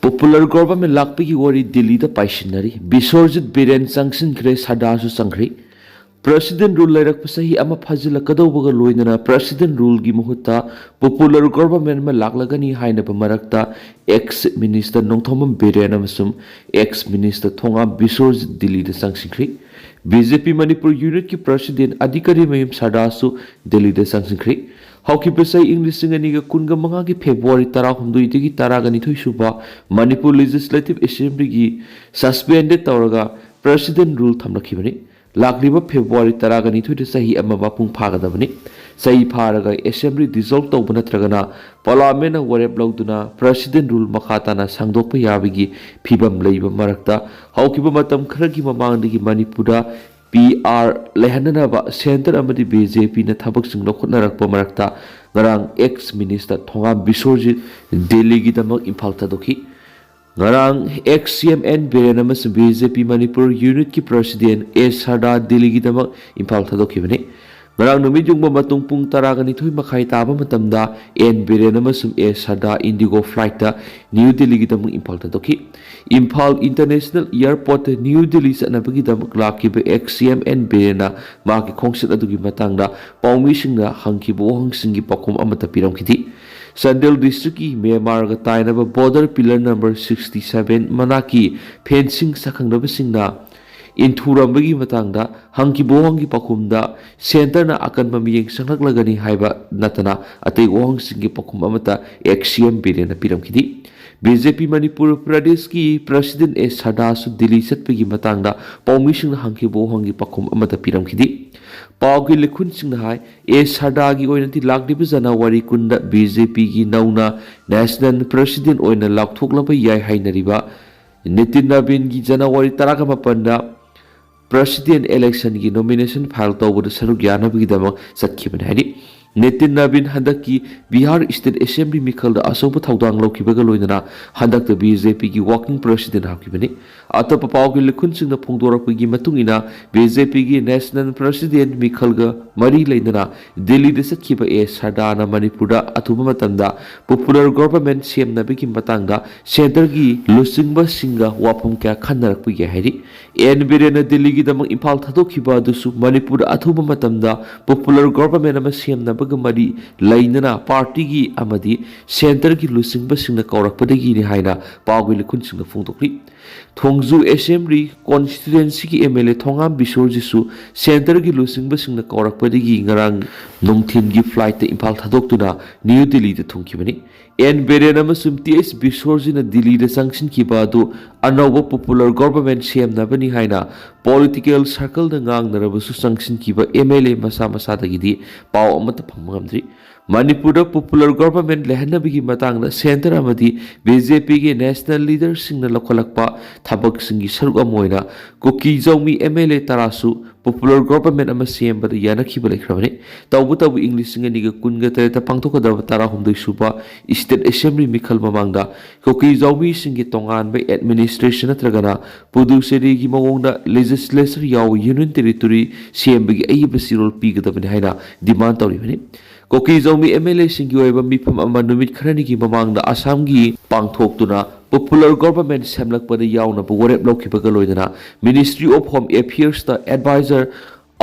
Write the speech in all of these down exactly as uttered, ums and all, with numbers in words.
Popular government ꯂꯥꯛꯄꯒꯤ ꯋꯥꯔꯤ ꯗꯤꯜꯂꯤꯗ ꯄꯥꯏꯁꯤꯟꯅꯔꯤ꯫ ꯕꯤꯁ꯭ꯋꯔꯖꯤꯠ ꯕꯤꯔꯦꯟ ꯆꯪꯁꯤꯟꯈ꯭ꯔꯦ, ꯁꯥꯗꯥꯁꯨ ꯆꯪꯈ꯭ꯔꯦ꯫ ꯄ꯭ꯔꯦꯁꯤꯗꯦꯟꯠ ꯔꯨꯜ ꯂꯩꯔꯛꯄ ꯆꯍꯤ ꯑꯃ ꯐꯥꯖꯤꯜꯂꯛꯀꯗꯧꯕꯒ ꯂꯣꯏꯅꯅ ꯄ꯭ꯔꯦꯁꯤꯗꯦꯟꯠ ꯔꯨꯜꯒꯤ ꯃꯍꯨꯠꯇ ꯄꯣꯄꯨꯂꯔ ꯒꯣꯚꯔꯟꯃꯦꯟꯠ ꯑꯃ ꯂꯥꯛꯂꯒꯅꯤ ꯍꯥꯏꯅꯕ ꯃꯔꯛꯇ X chief minister Nongthombam Biren ꯑꯃꯁꯨꯡ ꯑꯦꯛꯁ ꯆꯤꯐ ꯃꯤꯅꯤꯁꯇꯔ ꯊꯣꯉꯥꯝ ꯕꯤꯁ꯭ꯋꯔꯖꯤꯠ ꯗꯤꯜꯂꯤꯗ ꯆꯪꯁꯤꯟꯈ꯭ꯔꯤ꯫ ꯕꯤ ꯖꯦ ꯄꯤ ꯃꯅꯤꯄꯨꯔ ꯌꯨꯅꯤꯠꯀꯤ ꯄ꯭ꯔꯦꯁꯤꯗꯦꯟꯠ ꯑꯗꯤꯀꯥꯔꯤꯃꯌꯨꯝ ꯁꯥꯗꯥꯁꯨ ꯗꯤꯜꯂꯤꯗ ꯆꯪꯁꯤꯟꯈ꯭ꯔꯤ꯫ ꯍꯧꯈꯤꯕ ꯆꯍꯤ ꯏꯪ ꯂꯤꯁꯤꯡ ꯑꯅꯤꯒ ꯀꯨꯟꯒ ꯃꯉꯥꯒꯤ ꯐꯦꯕ꯭ꯔꯨꯋꯥꯔꯤ ꯇꯔꯥꯍꯨꯝꯗꯣꯏꯗꯒꯤ ꯇꯔꯥꯒ ꯅꯤꯊꯣꯏ ꯁꯨꯕ ꯃꯅꯤꯄꯨꯔ ꯂꯦꯖꯤꯁꯂꯦꯇꯤꯚ ꯑꯦꯁꯦꯝꯕ꯭ꯂꯤꯒꯤ ꯁꯁꯄꯦꯟꯗꯦꯗ ꯇꯧꯔꯒ ꯄ꯭ꯔꯦꯁꯤꯗꯦꯟꯠ ꯔꯨꯜ ꯊꯝꯂꯛꯈꯤꯕꯅꯤ꯫ ꯂꯥꯛꯂꯤꯕ ꯐꯦꯕ꯭ꯔꯨꯋꯥꯔꯤ ꯇꯔꯥꯒ ꯅꯤꯊꯣꯏꯗ ꯆꯍꯤ ꯑꯃ ꯃꯄꯨꯡ ꯐꯥꯒꯗꯕꯅꯤ꯫ ꯆꯍꯤ ꯐꯥꯔꯒ ꯑꯦꯁꯦꯝꯕ꯭ꯂꯤ ꯗꯤꯖꯣꯜꯕ ꯇꯧꯕ ꯅꯠꯇ꯭ꯔꯒꯅ ꯄꯥꯔꯂꯤꯌꯥꯃꯦꯟꯠꯅ ꯋꯥꯔꯦꯞ ꯂꯧꯗꯨꯅ ꯄ꯭ꯔꯦꯁꯤꯗꯦꯟꯠ ꯔꯨꯜ ꯃꯈꯥ ꯇꯥꯅ ꯁꯥꯡꯗꯣꯛꯄ ꯌꯥꯕꯒꯤ ꯐꯤꯕꯝ ꯂꯩꯕ ꯃꯔꯛꯇ, ꯍꯧꯈꯤꯕ ꯃꯇꯝ ꯈꯔꯒꯤ ꯃꯃꯥꯡꯗꯒꯤ ꯃꯅꯤꯄꯨꯔꯗ ꯄꯤ ꯑꯥꯔ ꯂꯩꯍꯟꯅꯅꯕ ꯁꯦꯟꯇꯔ ꯑꯃꯗꯤ ꯕꯤ ꯖꯦ ꯄꯤꯅ ꯊꯕꯛꯁꯤꯡ ꯂꯧꯈꯠꯅꯔꯛꯄ ꯃꯔꯛꯇ, ꯉꯔꯥꯡ ꯑꯦꯛꯁ ꯃꯤꯅꯤꯁꯇꯔ ꯊꯣꯉꯥꯝ ꯕꯤꯁ꯭ꯋꯔꯖꯤꯠ ꯗꯤꯜꯂꯤꯒꯤꯗꯃꯛ ꯏꯝꯐꯥꯜ ꯊꯥꯗꯣꯛꯈꯤ꯫ ꯉꯔꯥꯡ ꯑꯦꯛꯁ ꯁꯤ ꯑꯦꯝ ꯑꯦꯟ ꯕꯤꯔꯦꯟ ꯑꯃꯁꯨꯡ ꯕꯤ ꯖꯦ ꯄꯤ ꯃꯅꯤꯄꯨꯔ ꯌꯨꯅꯤꯠꯀꯤ ꯄ꯭ꯔꯦꯁꯤꯗꯦꯟꯠ ꯑꯦ ꯁꯥꯗꯥ ꯗꯤꯜꯂꯤꯒꯤꯗꯃꯛ ꯏꯝꯐꯥꯜ ꯊꯥꯗꯣꯛꯈꯤꯕꯅꯤ꯫ ꯉꯔꯥꯡ ꯅꯨꯃꯤꯠ ꯌꯨꯡꯕ ꯃꯇꯨꯡ ꯄꯨꯡ ꯇꯔꯥꯒ ꯅꯤꯊꯣꯏ ꯃꯈꯥꯏ ꯇꯥꯕ ꯃꯇꯝꯗ ꯑꯦꯟ ꯕꯤꯔꯦꯟ ꯑꯃꯁꯨꯡ ꯑꯦ ꯁꯥꯗꯥ ꯏꯟꯗꯤꯒꯣ ꯐ꯭ꯂꯥꯏꯠꯇ ꯅ꯭ꯌꯨ ꯗꯤꯜꯂꯤꯒꯤꯗꯃꯛ ꯏꯝꯐꯥꯜ ꯊꯥꯗꯣꯛꯈꯤ꯫ ꯏꯝꯐꯥꯜ ꯏꯟꯇꯔꯅꯦꯁꯅꯦꯜ ꯑꯦꯌꯔꯄꯣꯔꯠꯇ ꯅ꯭ꯌꯨ ꯗꯤꯜꯂꯤ ꯆꯠꯅꯕꯒꯤꯗꯃꯛ ꯂꯥꯛꯈꯤꯕ ꯑꯦꯛꯁ ꯁꯤ ꯑꯦꯝ ꯑꯦꯟ ꯕꯤꯔꯦꯟꯅ ꯃꯍꯥꯛꯀꯤ ꯈꯣꯡꯆꯠ ꯑꯗꯨꯒꯤ ꯃꯇꯥꯡꯗ ꯄꯥꯎꯃꯤꯁꯤꯡꯅ ꯍꯪꯈꯤꯕ ꯋꯥꯍꯪꯁꯤꯡꯒꯤ ꯄꯥꯎꯈꯨꯝ ꯑꯃꯠꯇ ꯄꯤꯔꯝꯈꯤꯗꯦ꯫ ꯆꯥꯟꯗꯦꯜ ꯗꯤꯁꯇ꯭ꯔꯤꯛꯀꯤ ꯃ꯭ꯌꯥꯟꯃꯥꯔꯒ ꯇꯥꯏꯅꯕ border pillar number sixty seven ꯃꯅꯥꯛꯀꯤ ꯐꯦꯟꯁꯤꯡ ꯁꯛꯈꯪꯅꯕꯁꯤꯡꯅ ꯏꯟꯊꯨꯔꯝꯕꯒꯤ ꯃꯇꯥꯡꯗ ꯍꯪꯈꯤꯕ ꯋꯥꯍꯪꯒꯤ ꯄꯥꯎꯈꯨꯝꯗ ꯁꯦꯟꯇꯔꯅ ꯑꯀꯟꯕ ꯃꯤꯠꯌꯦꯡ ꯆꯪꯂꯛꯂꯒꯅꯤ ꯍꯥꯏꯕ ꯅꯠꯇꯅ ꯑꯇꯩ ꯋꯥꯍꯪꯁꯤꯡꯒꯤ ꯄꯥꯎꯈꯨꯝ ꯑꯃꯠꯇ ꯑꯦꯛꯁ ꯁꯤ ꯑꯦꯝ ꯕꯤꯔꯦꯟꯅ ꯄꯤꯔꯝꯈꯤꯗꯦ꯫ ꯕꯤ ꯖꯦ ꯄꯤ ꯃꯅꯤꯄꯨꯔ ꯄ꯭ꯔꯗꯦꯁꯀꯤ ꯄ꯭ꯔꯦꯁꯤꯗꯦꯟꯠ ꯑꯦ ꯁꯥꯗꯥꯁꯨ ꯗꯤꯜꯂꯤ ꯆꯠꯄꯒꯤ ꯃꯇꯥꯡꯗ ꯄꯥꯎꯃꯤꯁꯤꯡꯅ ꯍꯪꯈꯤꯕ ꯋꯥꯍꯪꯒꯤ ꯄꯥꯎꯈꯨꯝ ꯑꯃꯠꯇ ꯄꯤꯔꯝꯈꯤꯗꯦ꯫ ꯄꯥꯎꯒꯤ ꯂꯤꯈꯨꯟꯁꯤꯡꯅ ꯍꯥꯏ, ꯑꯦ ꯁꯥꯗꯥꯒꯤ ꯑꯣꯏꯅꯗꯤ ꯂꯥꯛꯂꯤꯕ ꯖꯅꯋꯥꯔꯤ ꯀꯨꯟꯗ ꯕꯤ ꯖꯦ ꯄꯤꯒꯤ ꯅꯧꯅ ꯅꯦꯁꯅꯦꯜ ꯄ꯭ꯔꯦꯁꯤꯗꯦꯟꯠ ꯑꯣꯏꯅ ꯂꯥꯎꯊꯣꯛꯂꯕ ꯌꯥꯏ ꯍꯥꯏꯅꯔꯤꯕ ꯅꯤꯇꯤꯟ ꯅꯕꯤꯟꯒꯤ ꯖꯅꯋꯥꯔꯤ ꯇꯔꯥꯒ ꯃꯥꯄꯟꯗ ꯄ꯭ꯔꯦꯁꯤꯗꯦꯟꯠ ꯏꯂꯦꯛꯁꯟꯒꯤ ꯅꯣꯃꯤꯅꯦꯁꯟ ꯐꯥꯏꯜ ꯇꯧꯕꯗ ꯁꯔꯨꯛ ꯌꯥꯅꯕꯒꯤꯗꯃꯛ ꯆꯠꯈꯤꯕꯅꯤ ꯍꯥꯏꯔꯤ꯫ ꯅꯤꯇꯤꯟ ꯅꯕꯤꯟ ꯍꯟꯗꯛꯀꯤ ꯕꯤꯍꯥꯔ ꯁ꯭ꯇꯦꯠ ꯑꯦꯁꯦꯝꯕ꯭ꯂꯤ ꯃꯤꯈꯜꯗ ꯑꯆꯧꯕ ꯊꯧꯗꯥꯡ ꯂꯧꯈꯤꯕꯒ ꯂꯣꯏꯅꯅ ꯍꯟꯗꯛꯇ ꯕꯤ ꯖꯦ ꯄꯤꯒꯤ ꯋꯥꯔꯀꯤꯡ ꯄ꯭ꯔꯁꯤꯗꯦꯟ ꯍꯥꯞꯈꯤꯕꯅꯤ꯫ ꯑꯇꯣꯞꯄ ꯄꯥꯎꯒꯤ ꯂꯤꯈꯨꯟꯁꯤꯡꯅ ꯐꯣꯡꯗꯣꯔꯛꯄꯒꯤ ꯃꯇꯨꯡ ꯏꯟꯅ, ꯕꯤ ꯖꯦ ꯄꯤꯒꯤ ꯅꯦꯁꯅꯦꯜ ꯄ꯭ꯔꯁꯤꯗꯦꯟ ꯃꯤꯈꯜꯒ ꯃꯔꯤ ꯂꯩꯅꯅ ꯗꯤꯜꯂꯤꯗ ꯆꯠꯈꯤꯕ ꯑꯦ ꯁꯔꯗꯥꯅ ꯃꯅꯤꯄꯨꯔꯗ ꯑꯊꯨꯕ ꯃꯇꯝꯗ ꯄꯣꯄꯨꯂꯔ ꯒꯣꯚꯔꯟꯃꯦꯟꯠ ꯁꯦꯝꯅꯕꯒꯤ ꯃꯇꯥꯡꯗ ꯁꯦꯟꯇꯔꯒꯤ ꯂꯨꯆꯤꯡꯕꯁꯤꯡꯒ ꯋꯥꯐꯝ ꯀꯌꯥ ꯈꯟꯅꯔꯛꯄꯒꯦ ꯍꯥꯏꯔꯤ꯫ ꯑꯦꯟ ꯕꯤꯔꯦꯟꯅ ꯗꯤꯜꯂꯤꯒꯤꯗꯃꯛ ꯏꯝꯐꯥꯜ ꯊꯥꯗꯣꯛꯈꯤꯕ ꯑꯗꯨꯁꯨ ꯃꯅꯤꯄꯨꯔꯗ ꯑꯊꯨꯕ ꯃꯇꯝꯗ ꯄꯣꯄꯨꯂꯔ ꯒꯣꯚꯔꯟꯃꯦꯟꯠ ꯑꯃ ꯁꯦꯝꯅꯕꯒ ꯃꯔꯤ ꯂꯩꯅꯅ ꯄꯥꯔꯇꯤꯒꯤ ꯑꯃꯗꯤ ꯁꯦꯟꯇꯔꯒꯤ ꯂꯨꯆꯤꯡꯕꯁꯤꯡꯅ ꯀꯧꯔꯛꯄꯗꯒꯤꯅꯤ ꯍꯥꯏꯅ ꯄꯥꯎꯒꯤ ꯂꯤꯈꯨꯟꯁꯤꯡꯅ ꯐꯣꯡꯗꯣꯛꯂꯤ꯫ ꯊꯣꯡꯖꯨ ꯑꯦꯁꯦꯝꯕ꯭ꯂꯤ ꯀꯣꯟꯁꯇꯤꯇ꯭ꯋꯦꯟꯁꯤꯒꯤ ꯑꯦꯝ ꯑꯦꯜ ꯑꯦ ꯊꯣꯉꯥꯝ ꯕꯤꯁꯣꯔꯖꯤꯁꯨ ꯁꯦꯟꯇꯔꯒꯤ ꯂꯨꯆꯤꯡꯕꯁꯤꯡꯅ ꯀꯧꯔꯛꯄꯗꯒꯤ ꯉꯔꯥꯡ ꯅꯨꯡꯊꯤꯜꯒꯤ ꯐ꯭ꯂꯥꯏꯠꯇ ꯏꯝꯐꯥꯜ ꯊꯥꯗꯣꯛꯇꯨꯅ ꯅ꯭ꯌꯨ ꯗꯤꯜꯂꯤꯗ ꯊꯨꯡꯈꯤꯕꯅꯤ꯫ ꯑꯦꯟ ꯕꯤꯔꯦꯟ ꯑꯃꯁꯨꯡ ꯇꯤ ꯑꯩꯆ ꯕꯤꯁꯣꯔꯖꯤꯅ ꯗꯤꯜꯂꯤꯗ ꯆꯪꯁꯤꯟꯈꯤꯕ ꯑꯗꯨ ꯑꯅꯧꯕ ꯄꯣꯄꯨꯂꯔ ꯒꯣꯚꯔꯟꯃꯦꯟꯠ ꯁꯦꯝꯅꯕꯅꯤ ꯍꯥꯏꯅ ꯄꯣꯂꯤꯇꯤꯀꯦꯜ ꯁꯔꯀꯜꯗ ꯉꯥꯡꯅꯔꯕꯁꯨ ꯆꯪꯁꯤꯟꯈꯤꯕ ꯑꯦꯝ ꯑꯦꯜ ꯑꯦ ꯃꯁꯥ ꯃꯁꯥꯗꯒꯤꯗꯤ ꯄꯥꯎ ꯑꯃꯠꯇ ꯐꯪꯕ ꯉꯝꯗ꯭ꯔꯤ꯫ ꯃꯅꯤꯄꯨꯔꯗ ꯄꯣꯄꯨꯂꯔ ꯒꯣꯚꯔꯟꯃꯦꯟꯠ ꯂꯩꯍꯟꯅꯕꯒꯤ ꯃꯇꯥꯡꯗ ꯁꯦꯟꯇꯔ ꯑꯃꯗꯤ ꯕꯤ ꯖꯦ ꯄꯤꯒꯤ ꯅꯦꯁꯅꯦꯜ ꯂꯤꯗꯔꯁꯤꯡꯅ ꯂꯧꯈꯠꯂꯛꯄ ꯊꯕꯛꯁꯤꯡꯒꯤ ꯁꯔꯨꯛ ꯑꯃ ꯑꯣꯏꯅ Kuki Zomi M L A ꯇꯔꯥꯁꯨ ꯄꯣꯄꯨꯂꯔ ꯒꯣꯚꯔꯟꯃꯦꯟꯠ ꯑꯃ ꯁꯦꯝꯕꯗ ꯌꯥꯅꯈꯤꯕ ꯂꯩꯈ꯭ꯔꯕꯅꯤ꯫ ꯇꯧꯕꯇꯕꯨ ꯏꯪ ꯂꯤꯁꯤꯡ ꯑꯅꯤꯒ ꯀꯨꯟꯒ ꯇꯔꯦꯠꯇ ꯄꯥꯡꯊꯣꯛꯀꯗꯕ ꯇꯔꯥꯍꯨꯝꯗꯣꯏ ꯁꯨꯕ ꯁ꯭ꯇꯦꯠ ꯑꯦꯁꯦꯝꯕ꯭ꯂꯤ ꯃꯤꯈꯜ ꯃꯃꯥꯡꯗ ꯀꯨꯀꯤ ꯖꯧꯃꯤꯁꯤꯡꯒꯤ ꯇꯣꯉꯥꯟꯕ ꯑꯦꯗꯃꯤꯅꯤꯁꯇ꯭ꯔꯦꯁꯟ ꯅꯠꯇ꯭ꯔꯒꯅ ꯄꯨꯗꯨꯆꯦꯔꯤꯒꯤ ꯃꯑꯣꯡꯗ ꯂꯦꯖꯤꯁꯂꯦꯆꯔ ꯌꯥꯎꯕ ꯌꯨꯅꯤꯌꯟ ꯇꯦꯔꯤꯇꯣꯔꯤ ꯁꯦꯝꯕꯒꯤ ꯑꯏꯕ ꯆꯦꯔꯣꯜ ꯄꯤꯒꯗꯕꯅꯤ ꯍꯥꯏꯅ ꯗꯤꯃꯥꯟ ꯇꯧꯔꯤꯕꯅꯤ꯫ ꯀꯨꯀꯤ ꯖꯧꯃꯤ ꯑꯦꯝ ꯑꯦꯜ ꯑꯦꯁꯤꯡꯒꯤ ꯑꯣꯏꯕ ꯃꯤꯐꯝ ꯑꯃ ꯅꯨꯃꯤꯠ ꯈꯔꯅꯤꯒꯤ ꯃꯃꯥꯡꯗ ꯑꯁꯥꯝꯒꯤ ꯄꯥꯡꯊꯣꯛꯇꯨꯅ ꯄꯣꯄꯨꯂꯔ ꯒꯣꯚꯔꯟꯃꯦꯟꯠ ꯁꯦꯝꯂꯛꯄꯗ ꯌꯥꯎꯅꯕ ꯋꯥꯔꯦꯞ ꯂꯧꯈꯤꯕꯒ ꯂꯣꯏꯅꯅ ꯃꯤꯅꯤꯁꯇ꯭ꯔꯤ ꯑꯣꯐ ꯍꯣꯝ ꯑꯦꯐꯤꯌꯔꯁꯇ ꯑꯦꯗꯚꯥꯏꯖꯔ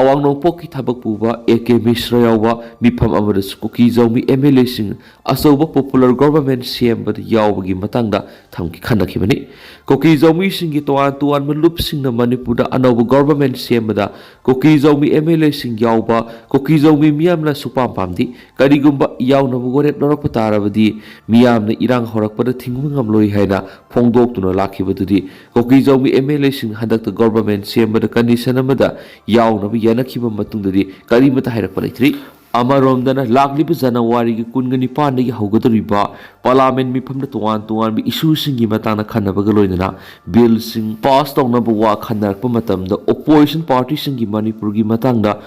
ꯑꯋꯥꯡ ꯅꯣꯡꯄꯣꯛꯀꯤ ꯊꯕꯛ ꯄꯨꯕ ꯑꯦ ꯀꯦ ꯃꯤꯁ꯭ꯔ ꯌꯥꯎꯕ ꯃꯤꯐꯝ ꯑꯃꯗꯁꯨ ꯀꯨꯀꯤ ꯖꯧꯃꯤ ꯑꯦꯝ ꯑꯦꯜ ꯑꯦꯁꯤꯡ ꯑꯆꯧꯕ ꯄꯣꯄꯨꯂꯔ ꯒꯣꯚꯔꯟꯃꯦꯟꯠ ꯁꯦꯝꯕꯗ ꯌꯥꯎꯕꯒꯤ ꯃꯇꯥꯡꯗ ꯊꯝꯈꯤ-, ꯈꯟꯅꯈꯤꯕꯅꯤ꯫ ꯀꯨꯀꯤ ꯖꯧꯃꯤꯁꯤꯡꯒꯤ ꯇꯣꯉꯥꯟ ꯇꯣꯉꯥꯟꯕ ꯂꯨꯞꯁꯤꯡꯅ ꯃꯅꯤꯄꯨꯔꯗ ꯑꯅꯧꯕ ꯒꯣꯚꯔꯟꯃꯦꯟꯠ ꯁꯦꯝꯕꯗ ꯀꯨꯀꯤ ꯖꯧꯃꯤ ꯑꯦꯝ ꯑꯦꯜ ꯑꯦꯁꯤꯡ ꯌꯥꯎꯕ ꯀꯨꯀꯤ ꯖꯧꯃꯤ ꯃꯤꯌꯥꯝꯅ ꯁꯨꯛꯄꯥꯝ ꯄꯥꯝꯗꯦ꯫ ꯀꯔꯤꯒꯨꯝꯕ ꯌꯥꯎꯅꯕ ꯋꯥꯔꯦꯞ ꯂꯧꯔꯛꯄ ꯇꯥꯔꯕꯗꯤ ꯃꯤꯌꯥꯝꯅ ꯏꯔꯥꯡ ꯍꯧꯔꯛꯄꯗ ꯊꯤꯡꯕ ꯉꯝꯂꯣꯏ ꯍꯥꯏꯅ ꯐꯣꯡꯗꯣꯛꯇꯨꯅ ꯂꯥꯛꯈꯤꯕꯗꯨꯗꯤ ꯀꯨꯀꯤ ꯖꯧꯃꯤ ꯑꯦꯝ ꯑꯦꯜ ꯑꯦꯁꯤꯡ ꯍꯟꯗꯛꯇ ꯒꯣꯚꯔꯟꯃꯦꯟꯠ ꯁꯦꯝꯕꯗ ꯀꯟꯗꯤꯁꯟ ꯑꯃꯗ ꯌꯥꯎꯅꯕ ꯌꯥꯅꯈꯤꯕ ꯃꯇꯨꯡꯗꯗꯤ ꯀꯔꯤꯃꯠꯇ ꯍꯥꯏꯔꯛꯄ ꯂꯩꯇ꯭ꯔꯤ꯫ ꯑꯃꯔꯣꯝꯗꯅ ꯂꯥꯛꯂꯤꯕ ꯖꯅꯋꯥꯔꯤꯒꯤ ꯀꯨꯟꯒ ꯅꯤꯄꯥꯟꯗꯒꯤ ꯍꯧꯒꯗꯧꯔꯤꯕ ꯄꯥꯔꯂꯥꯃꯦꯟꯠ ꯃꯤꯐꯝꯗ ꯇꯣꯉꯥꯟ ꯇꯣꯉꯥꯟꯕ ꯏꯁꯨꯁꯤꯡꯒꯤ ꯃꯇꯥꯡꯗ ꯈꯟꯅꯕꯒ ꯂꯣꯏꯅꯅ ꯕꯤꯜꯁꯤꯡ ꯄꯥꯁ ꯇꯧꯅꯕ ꯋꯥ ꯈꯟꯅꯔꯛꯄ ꯃꯇꯝꯗ ꯑꯣꯄꯣꯖꯤꯁꯟ ꯄꯥꯔꯇꯤꯁꯤꯡꯒꯤ ꯃꯅꯤꯄꯨꯔꯒꯤ ꯃꯇꯥꯡꯗ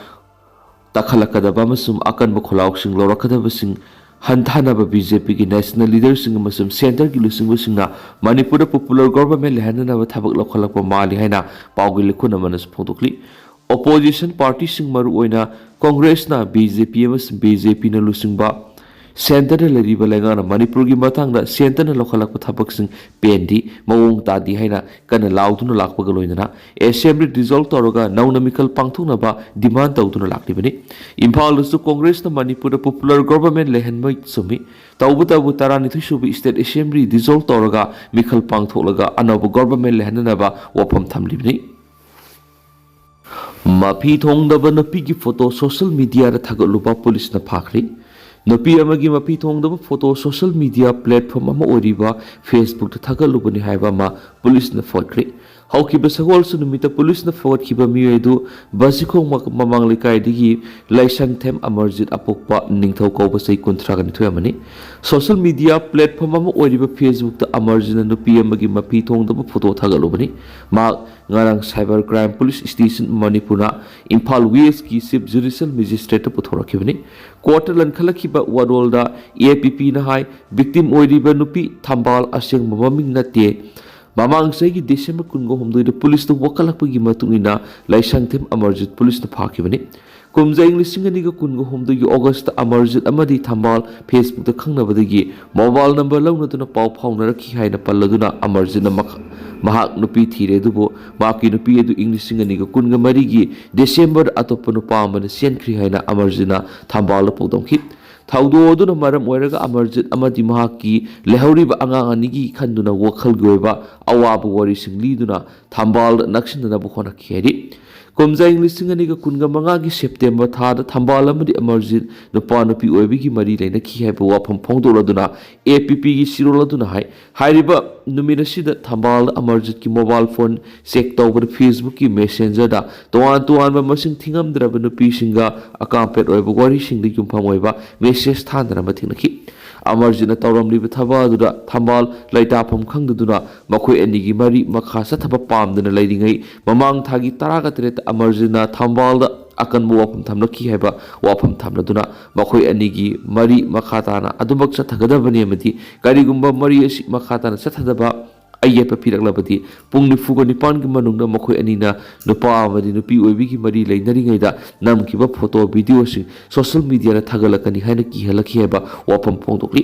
ꯇꯛꯈꯠꯂꯛꯀꯗꯕ ꯑꯃꯁꯨꯡ ꯑꯀꯟꯕ ꯈꯣꯜꯂꯥꯎꯁꯤꯡ ꯂꯧꯔꯛꯀꯗꯕꯁꯤꯡ ꯍꯟꯊꯅꯕ ꯕꯤ ꯖꯦ ꯄꯤꯒꯤ ꯅꯦꯁꯅꯦꯜ ꯂꯤꯗꯔꯁꯤꯡ ꯑꯃꯁꯨꯡ ꯁꯦꯟꯇꯔꯒꯤ ꯂꯨꯆꯤꯡꯕꯁꯤꯡꯅ ꯃꯅꯤꯄꯨꯔꯗ ꯄꯣꯄꯨꯂꯔ ꯒꯣꯚꯔꯟꯃꯦꯟ ꯂꯩꯍꯟꯅꯅꯕ ꯊꯕꯛ ꯂꯧꯈꯠꯂꯛꯄ ꯃꯥꯜꯂꯤ ꯍꯥꯏꯅ ꯄꯥꯎꯒꯤ ꯂꯤꯈꯨꯟ ꯑꯃꯅꯁꯨ ꯐꯣꯡꯗꯣꯛꯂꯤ꯫ ꯑꯣꯄꯣꯖꯤꯁꯟ ꯄꯥꯔꯇꯤꯁꯤꯡ, ꯃꯔꯨꯑꯣꯏꯅ ꯀꯣꯡꯒ꯭ꯔꯦꯁꯅ, ꯕꯤ ꯖꯦ ꯄꯤ ꯑꯃꯁꯨꯡ ꯕꯤ ꯖꯦ ꯄꯤꯅ ꯂꯨꯆꯤꯡꯕ ꯁꯦꯟꯇꯔꯗ ꯂꯩꯔꯤꯕ ꯂꯩꯉꯥꯛꯅ ꯃꯅꯤꯄꯨꯔꯒꯤ ꯃꯇꯥꯡꯗ ꯁꯦꯟꯇꯔꯅ ꯂꯧꯈꯠꯂꯛꯄ ꯊꯕꯛꯁꯤꯡ ꯄꯦꯟꯗꯦ, ꯃꯑꯣꯡ ꯇꯥꯗꯦ ꯍꯥꯏꯅ ꯀꯟꯅ ꯂꯥꯎꯗꯨꯅ ꯂꯥꯛꯄꯒ ꯂꯣꯏꯅꯅ ꯑꯦꯁꯦꯝꯕ꯭ꯂꯤ ꯗꯤꯖꯣꯜꯕ ꯇꯧꯔꯒ ꯅꯧꯅ ꯃꯤꯈꯜ ꯄꯥꯡꯊꯣꯛꯅꯕ ꯗꯤꯃꯥꯟ ꯇꯧꯗꯨꯅ ꯂꯥꯛꯂꯤꯕꯅꯤ꯫ ꯏꯝꯐꯥꯜꯗꯁꯨ ꯀꯣꯡꯒ꯭ꯔꯦꯁꯅ ꯃꯅꯤꯄꯨꯔꯗ ꯄꯣꯄꯨꯂꯔ ꯒꯣꯚꯔꯟꯃꯦꯟ ꯂꯩꯍꯟꯕ ꯆꯨꯝꯃꯤ꯫ ꯇꯧꯕꯇꯕꯨ ꯇꯔꯥꯅꯤꯊꯣꯏ ꯁꯨꯕ ꯁ꯭ꯇꯦꯠ ꯑꯦꯁꯦꯝꯕ꯭ꯂꯤ ꯗꯤꯖꯣꯜꯕ ꯇꯧꯔꯒ ꯃꯤꯈꯜ ꯄꯥꯡꯊꯣꯛꯂꯒ ꯑꯅꯧꯕ ꯒꯣꯚꯔꯟꯃꯦꯟ ꯂꯩꯍꯟꯅꯅꯕ ꯋꯥꯐꯝ ꯊꯝꯂꯤꯕꯅꯤ꯫ ꯃꯐꯤ ꯊꯣꯡꯗꯕ ꯅꯨꯄꯤꯒꯤ ꯐꯣꯇꯣ ꯁꯣꯁꯤꯌꯦꯜ ꯃꯤꯗꯤꯌꯥꯗ ꯊꯥꯒꯠꯂꯨꯕ ꯄꯨꯂꯤꯁꯅ ꯐꯥꯈ꯭ꯔꯦ꯫ ꯅꯨꯄꯤ ꯑꯃꯒꯤ ꯃꯐꯤ ꯊꯣꯡꯗꯕ ꯐꯣꯇꯣ ꯁꯣꯁꯤꯌꯦꯜ ꯃꯤꯗꯤꯌꯥ ꯄ꯭ꯂꯦꯠꯐꯣꯝ ꯑꯃ ꯑꯣꯏꯔꯤꯕ ꯐꯦꯁꯕꯨꯛꯇ ꯊꯥꯒꯠꯂꯨꯕꯅꯤ ꯍꯥꯏꯕ ꯑꯃ ꯄꯨꯂꯤꯁꯅ ꯐꯣꯠꯈ꯭ꯔꯦ꯫ ꯍꯧꯈꯤꯕ ꯁꯒꯣꯜꯁꯦꯟ ꯅꯨꯃꯤꯠꯇ ꯄꯨꯂꯤꯁꯅ ꯐꯒꯠꯈꯤꯕ ꯃꯤꯑꯣꯏ ꯑꯗꯨ ꯕꯥꯖꯤꯈꯣꯡ ꯃ-, ꯃꯃꯥꯡ ꯂꯩꯀꯥꯏꯗꯒꯤ ꯂꯥꯏꯁꯪꯊꯦꯝ ꯑꯃꯔꯖꯤꯠ, ꯑꯄꯣꯛꯄ ꯅꯤꯡꯊꯧ ꯀꯧꯕ, ꯆꯍꯤ ꯀꯨꯟꯊ꯭ꯔꯥꯒ ꯅꯤꯊꯣꯏ ꯑꯃꯅꯤ꯫ ꯁꯣꯁꯤꯌꯦꯜ ꯃꯤꯗꯤꯌꯥ ꯄ꯭ꯂꯦꯠꯐꯣꯝ ꯑꯃ ꯑꯣꯏꯔꯤꯕ ꯐꯦꯁꯕꯨꯛꯇ ꯑꯃꯔꯖꯤꯠꯅ ꯅꯨꯄꯤ ꯑꯃꯒꯤ ꯃꯐꯤ ꯊꯣꯡꯗꯕ ꯐꯣꯇꯣ ꯊꯥꯒꯠꯂꯨꯕꯅꯤ꯫ ꯃꯍꯥꯛ ꯉꯔꯥꯡ ꯁꯥꯏꯕꯔ ꯀ꯭ꯔꯥꯏꯝ ꯄꯨꯂꯤꯁ ꯁ꯭ꯇꯦꯁꯟ ꯃꯅꯤꯄꯨꯔꯅ ꯏꯝꯐꯥꯜ ꯋꯦꯁꯀꯤ ꯆꯤꯐ ꯖꯨꯗꯤꯁꯤꯌꯦꯜ ꯃꯦꯖꯤꯁꯇ꯭ꯔꯦꯠꯇ ꯄꯨꯊꯣꯔꯛꯈꯤꯕꯅꯤ꯫ ꯀꯣꯔꯠꯇ ꯂꯟꯈꯠꯂꯛꯈꯤꯕ ꯋꯥꯔꯣꯜꯗ ꯑꯦ ꯄꯤ ꯄꯤꯅ ꯍꯥꯏ, ꯚꯤꯛꯇꯤꯝ ꯑꯣꯏꯔꯤꯕ ꯅꯨꯄꯤ ꯊꯝꯕꯥꯜ, ꯑꯁꯦꯡꯕ ꯃꯃꯤꯡ ꯅꯠꯇꯦ, ꯃꯃꯥꯡ ꯆꯍꯤꯒꯤ ꯗꯤꯁꯦꯝꯕꯔ ꯀꯨꯟꯒ ꯍꯨꯝꯗꯣꯏꯗ ꯄꯨꯂꯤꯁꯇ ꯋꯥꯀꯠꯂꯛꯄꯒꯤ ꯃꯇꯨꯡ ꯏꯟꯅ ꯂꯥꯏꯁꯪꯊꯦꯝ ꯑꯃꯔꯖꯤꯠ ꯄꯨꯂꯤꯁꯅ ꯐꯥꯈꯤꯕꯅꯤ꯫ ꯀꯨꯝꯖꯥ ꯏꯪ ꯂꯤꯁꯤꯡ ꯑꯅꯤꯒ ꯀꯨꯟꯒ ꯍꯨꯝꯗꯣꯏꯒꯤ ꯑꯣꯒꯁꯇ ꯑꯃꯔꯖꯤꯠ ꯑꯃꯗꯤ ꯊꯝꯕꯥꯜ ꯐꯦꯁꯕꯨꯛꯇ ꯈꯪꯅꯕꯗꯒꯤ ꯃꯣꯕꯥꯏꯜ ꯅꯝꯕꯔ ꯂꯧꯅꯗꯨꯅ ꯄꯥꯎ ꯐꯥꯎꯅꯔꯛꯈꯤ ꯍꯥꯏꯅ ꯄꯜꯂꯗꯨꯅ ꯑꯃꯔꯖꯤꯠꯅ ꯃꯈ-, ꯃꯍꯥꯛ ꯅꯨꯄꯤ ꯊꯤꯔꯦ, ꯑꯗꯨꯕꯨ ꯃꯍꯥꯛꯀꯤ ꯅꯨꯄꯤ ꯑꯗꯨ ꯏꯪ ꯂꯤꯁꯤꯡ ꯑꯅꯤꯒ ꯀꯨꯟꯒ ꯃꯔꯤꯒꯤ ꯗꯤꯁꯦꯝꯕꯔꯗ ꯑꯇꯣꯞꯄ ꯅꯨꯄꯥ ꯑꯃꯅ ꯆꯦꯟꯈ꯭ꯔꯤ ꯍꯥꯏꯅ ꯑꯃꯔꯖꯤꯠꯅ ꯊꯝꯕꯥꯜꯗ ꯐꯣꯡꯗꯣꯛꯈꯤ꯫ ꯊꯧꯗꯣꯛ ꯑꯗꯨꯅ ꯃꯔꯝ ꯑꯣꯏꯔꯒ ꯑꯃꯔꯖꯤꯠ ꯑꯃꯗꯤ ꯃꯍꯥꯛꯀꯤ ꯂꯩꯍꯧꯔꯤꯕ ꯑꯉꯥꯡ ꯑꯅꯤꯒꯤ ꯈꯟꯗꯨꯅ ꯋꯥꯈꯜꯒꯤ ꯑꯣꯏꯕ ꯑꯋꯥꯕ ꯋꯥꯔꯤꯁꯤꯡ ꯂꯤꯗꯨꯅ ꯊꯝꯕꯥꯜꯗ ꯅꯛꯁꯤꯟꯅꯅꯕ ꯍꯣꯠꯅꯈꯤ ꯍꯥꯏꯔꯤ꯫ ꯀꯨꯝꯖꯥ ꯏꯪ ꯂꯤꯁꯤꯡ ꯑꯅꯤꯒ ꯀꯨꯟꯒ ꯃꯉꯥꯒꯤ ꯁꯦꯞꯇꯦꯝꯕꯔ ꯊꯥꯗ ꯊꯝꯕꯥꯜ ꯑꯃꯗꯤ ꯑꯃꯔꯖꯤꯠ ꯅꯨꯄꯥ ꯅꯨꯄꯤ ꯑꯣꯏꯕꯒꯤ ꯃꯔꯤ ꯂꯩꯅꯈꯤ ꯍꯥꯏꯕ ꯋꯥꯐꯝ ꯐꯣꯡꯗꯣꯛꯂꯗꯨꯅ ꯑꯦ ꯄꯤ ꯄꯤꯒꯤ ꯆꯦꯔꯣꯜ ꯑꯗꯨꯅ ꯍꯥꯏ, ꯍꯥꯏꯔꯤꯕ ꯅꯨꯃꯤꯠ ꯑꯁꯤꯗ ꯊꯝꯕꯥꯜꯗ ꯑꯃꯔꯖꯤꯠꯀꯤ ꯃꯣꯕꯥꯏꯜ ꯐꯣꯟ ꯆꯦꯛ ꯇꯧꯕꯗ ꯐꯦꯁꯕꯨꯛꯀꯤ ꯃꯦꯁꯦꯟꯖꯔꯗ ꯇꯣꯉꯥꯟ ꯇꯣꯉꯥꯟꯕ ꯃꯁꯤꯡ ꯊꯤꯉꯝꯗ꯭ꯔꯕ ꯅꯨꯄꯤꯁꯤꯡꯒ ꯑꯀꯥꯝꯄꯦꯠ ꯑꯣꯏꯕ ꯋꯥꯔꯤꯁꯤꯡꯗ ꯌꯨꯝꯐꯝ ꯑꯣꯏꯕ ꯃꯦꯁꯦꯖ ꯊꯥꯅꯔꯝꯕ ꯊꯦꯡꯅꯈꯤ꯫ ꯑꯃꯔꯖꯤꯠꯅ ꯇꯧꯔꯝꯂꯤꯕ ꯊꯕꯛ ꯑꯗꯨꯗ ꯊꯝꯕꯥꯜ ꯂꯩꯇꯥꯐꯝ ꯈꯪꯗꯗꯨꯅ ꯃꯈꯣꯏ ꯑꯅꯤꯒꯤ ꯃꯔꯤ ꯃꯈꯥ ꯆꯠꯊꯕ ꯄꯥꯝꯗꯅ ꯂꯩꯔꯤꯉꯩ, ꯃꯃꯥꯡ ꯊꯥꯒꯤ ꯇꯔꯥꯒ ꯇꯔꯦꯠꯇ ꯑꯃꯔꯖꯤꯠꯅ ꯊꯝꯕꯥꯜꯗ ꯑꯀꯟꯕ ꯋꯥꯐꯝ ꯊꯝꯂꯛꯈꯤ ꯍꯥꯏꯕ ꯋꯥꯐꯝ ꯊꯝꯂꯗꯨꯅ ꯃꯈꯣꯏ ꯑꯅꯤꯒꯤ ꯃꯔꯤ ꯃꯈꯥ ꯇꯥꯅ ꯑꯗꯨꯃꯛ ꯆꯠꯊꯒꯗꯕꯅꯤ ꯑꯃꯗꯤ ꯀꯔꯤꯒꯨꯝꯕ ꯃꯔꯤ ꯑꯁꯤ ꯃꯈꯥ ꯇꯥꯅ ꯆꯠꯊꯗꯕ ꯑꯌꯦꯠꯄ ꯄꯤꯔꯛꯂꯕꯗꯤ ꯄꯨꯡ ꯅꯤꯐꯨꯒ ꯅꯤꯄꯥꯟꯒꯤ ꯃꯅꯨꯡꯗ ꯃꯈꯣꯏ ꯑꯅꯤꯅ ꯅꯨꯄꯥ ꯑꯃꯗꯤ ꯅꯨꯄꯤ ꯑꯣꯏꯕꯤꯒꯤ ꯃꯔꯤ ꯂꯩꯅꯔꯤꯉꯩꯗ ꯅꯝꯈꯤꯕ ꯐꯣꯇꯣ ꯚꯤꯗꯤꯑꯣꯁꯤꯡ ꯁꯣꯁꯦꯜ ꯃꯤꯗꯤꯌꯥꯗ ꯊꯥꯒꯠꯂꯛꯀꯅꯤ ꯍꯥꯏꯅ ꯀꯤꯍꯜꯂꯛꯈꯤ ꯍꯥꯏꯕ ꯋꯥꯐꯝ ꯐꯣꯡꯗꯣꯛꯂꯤ꯫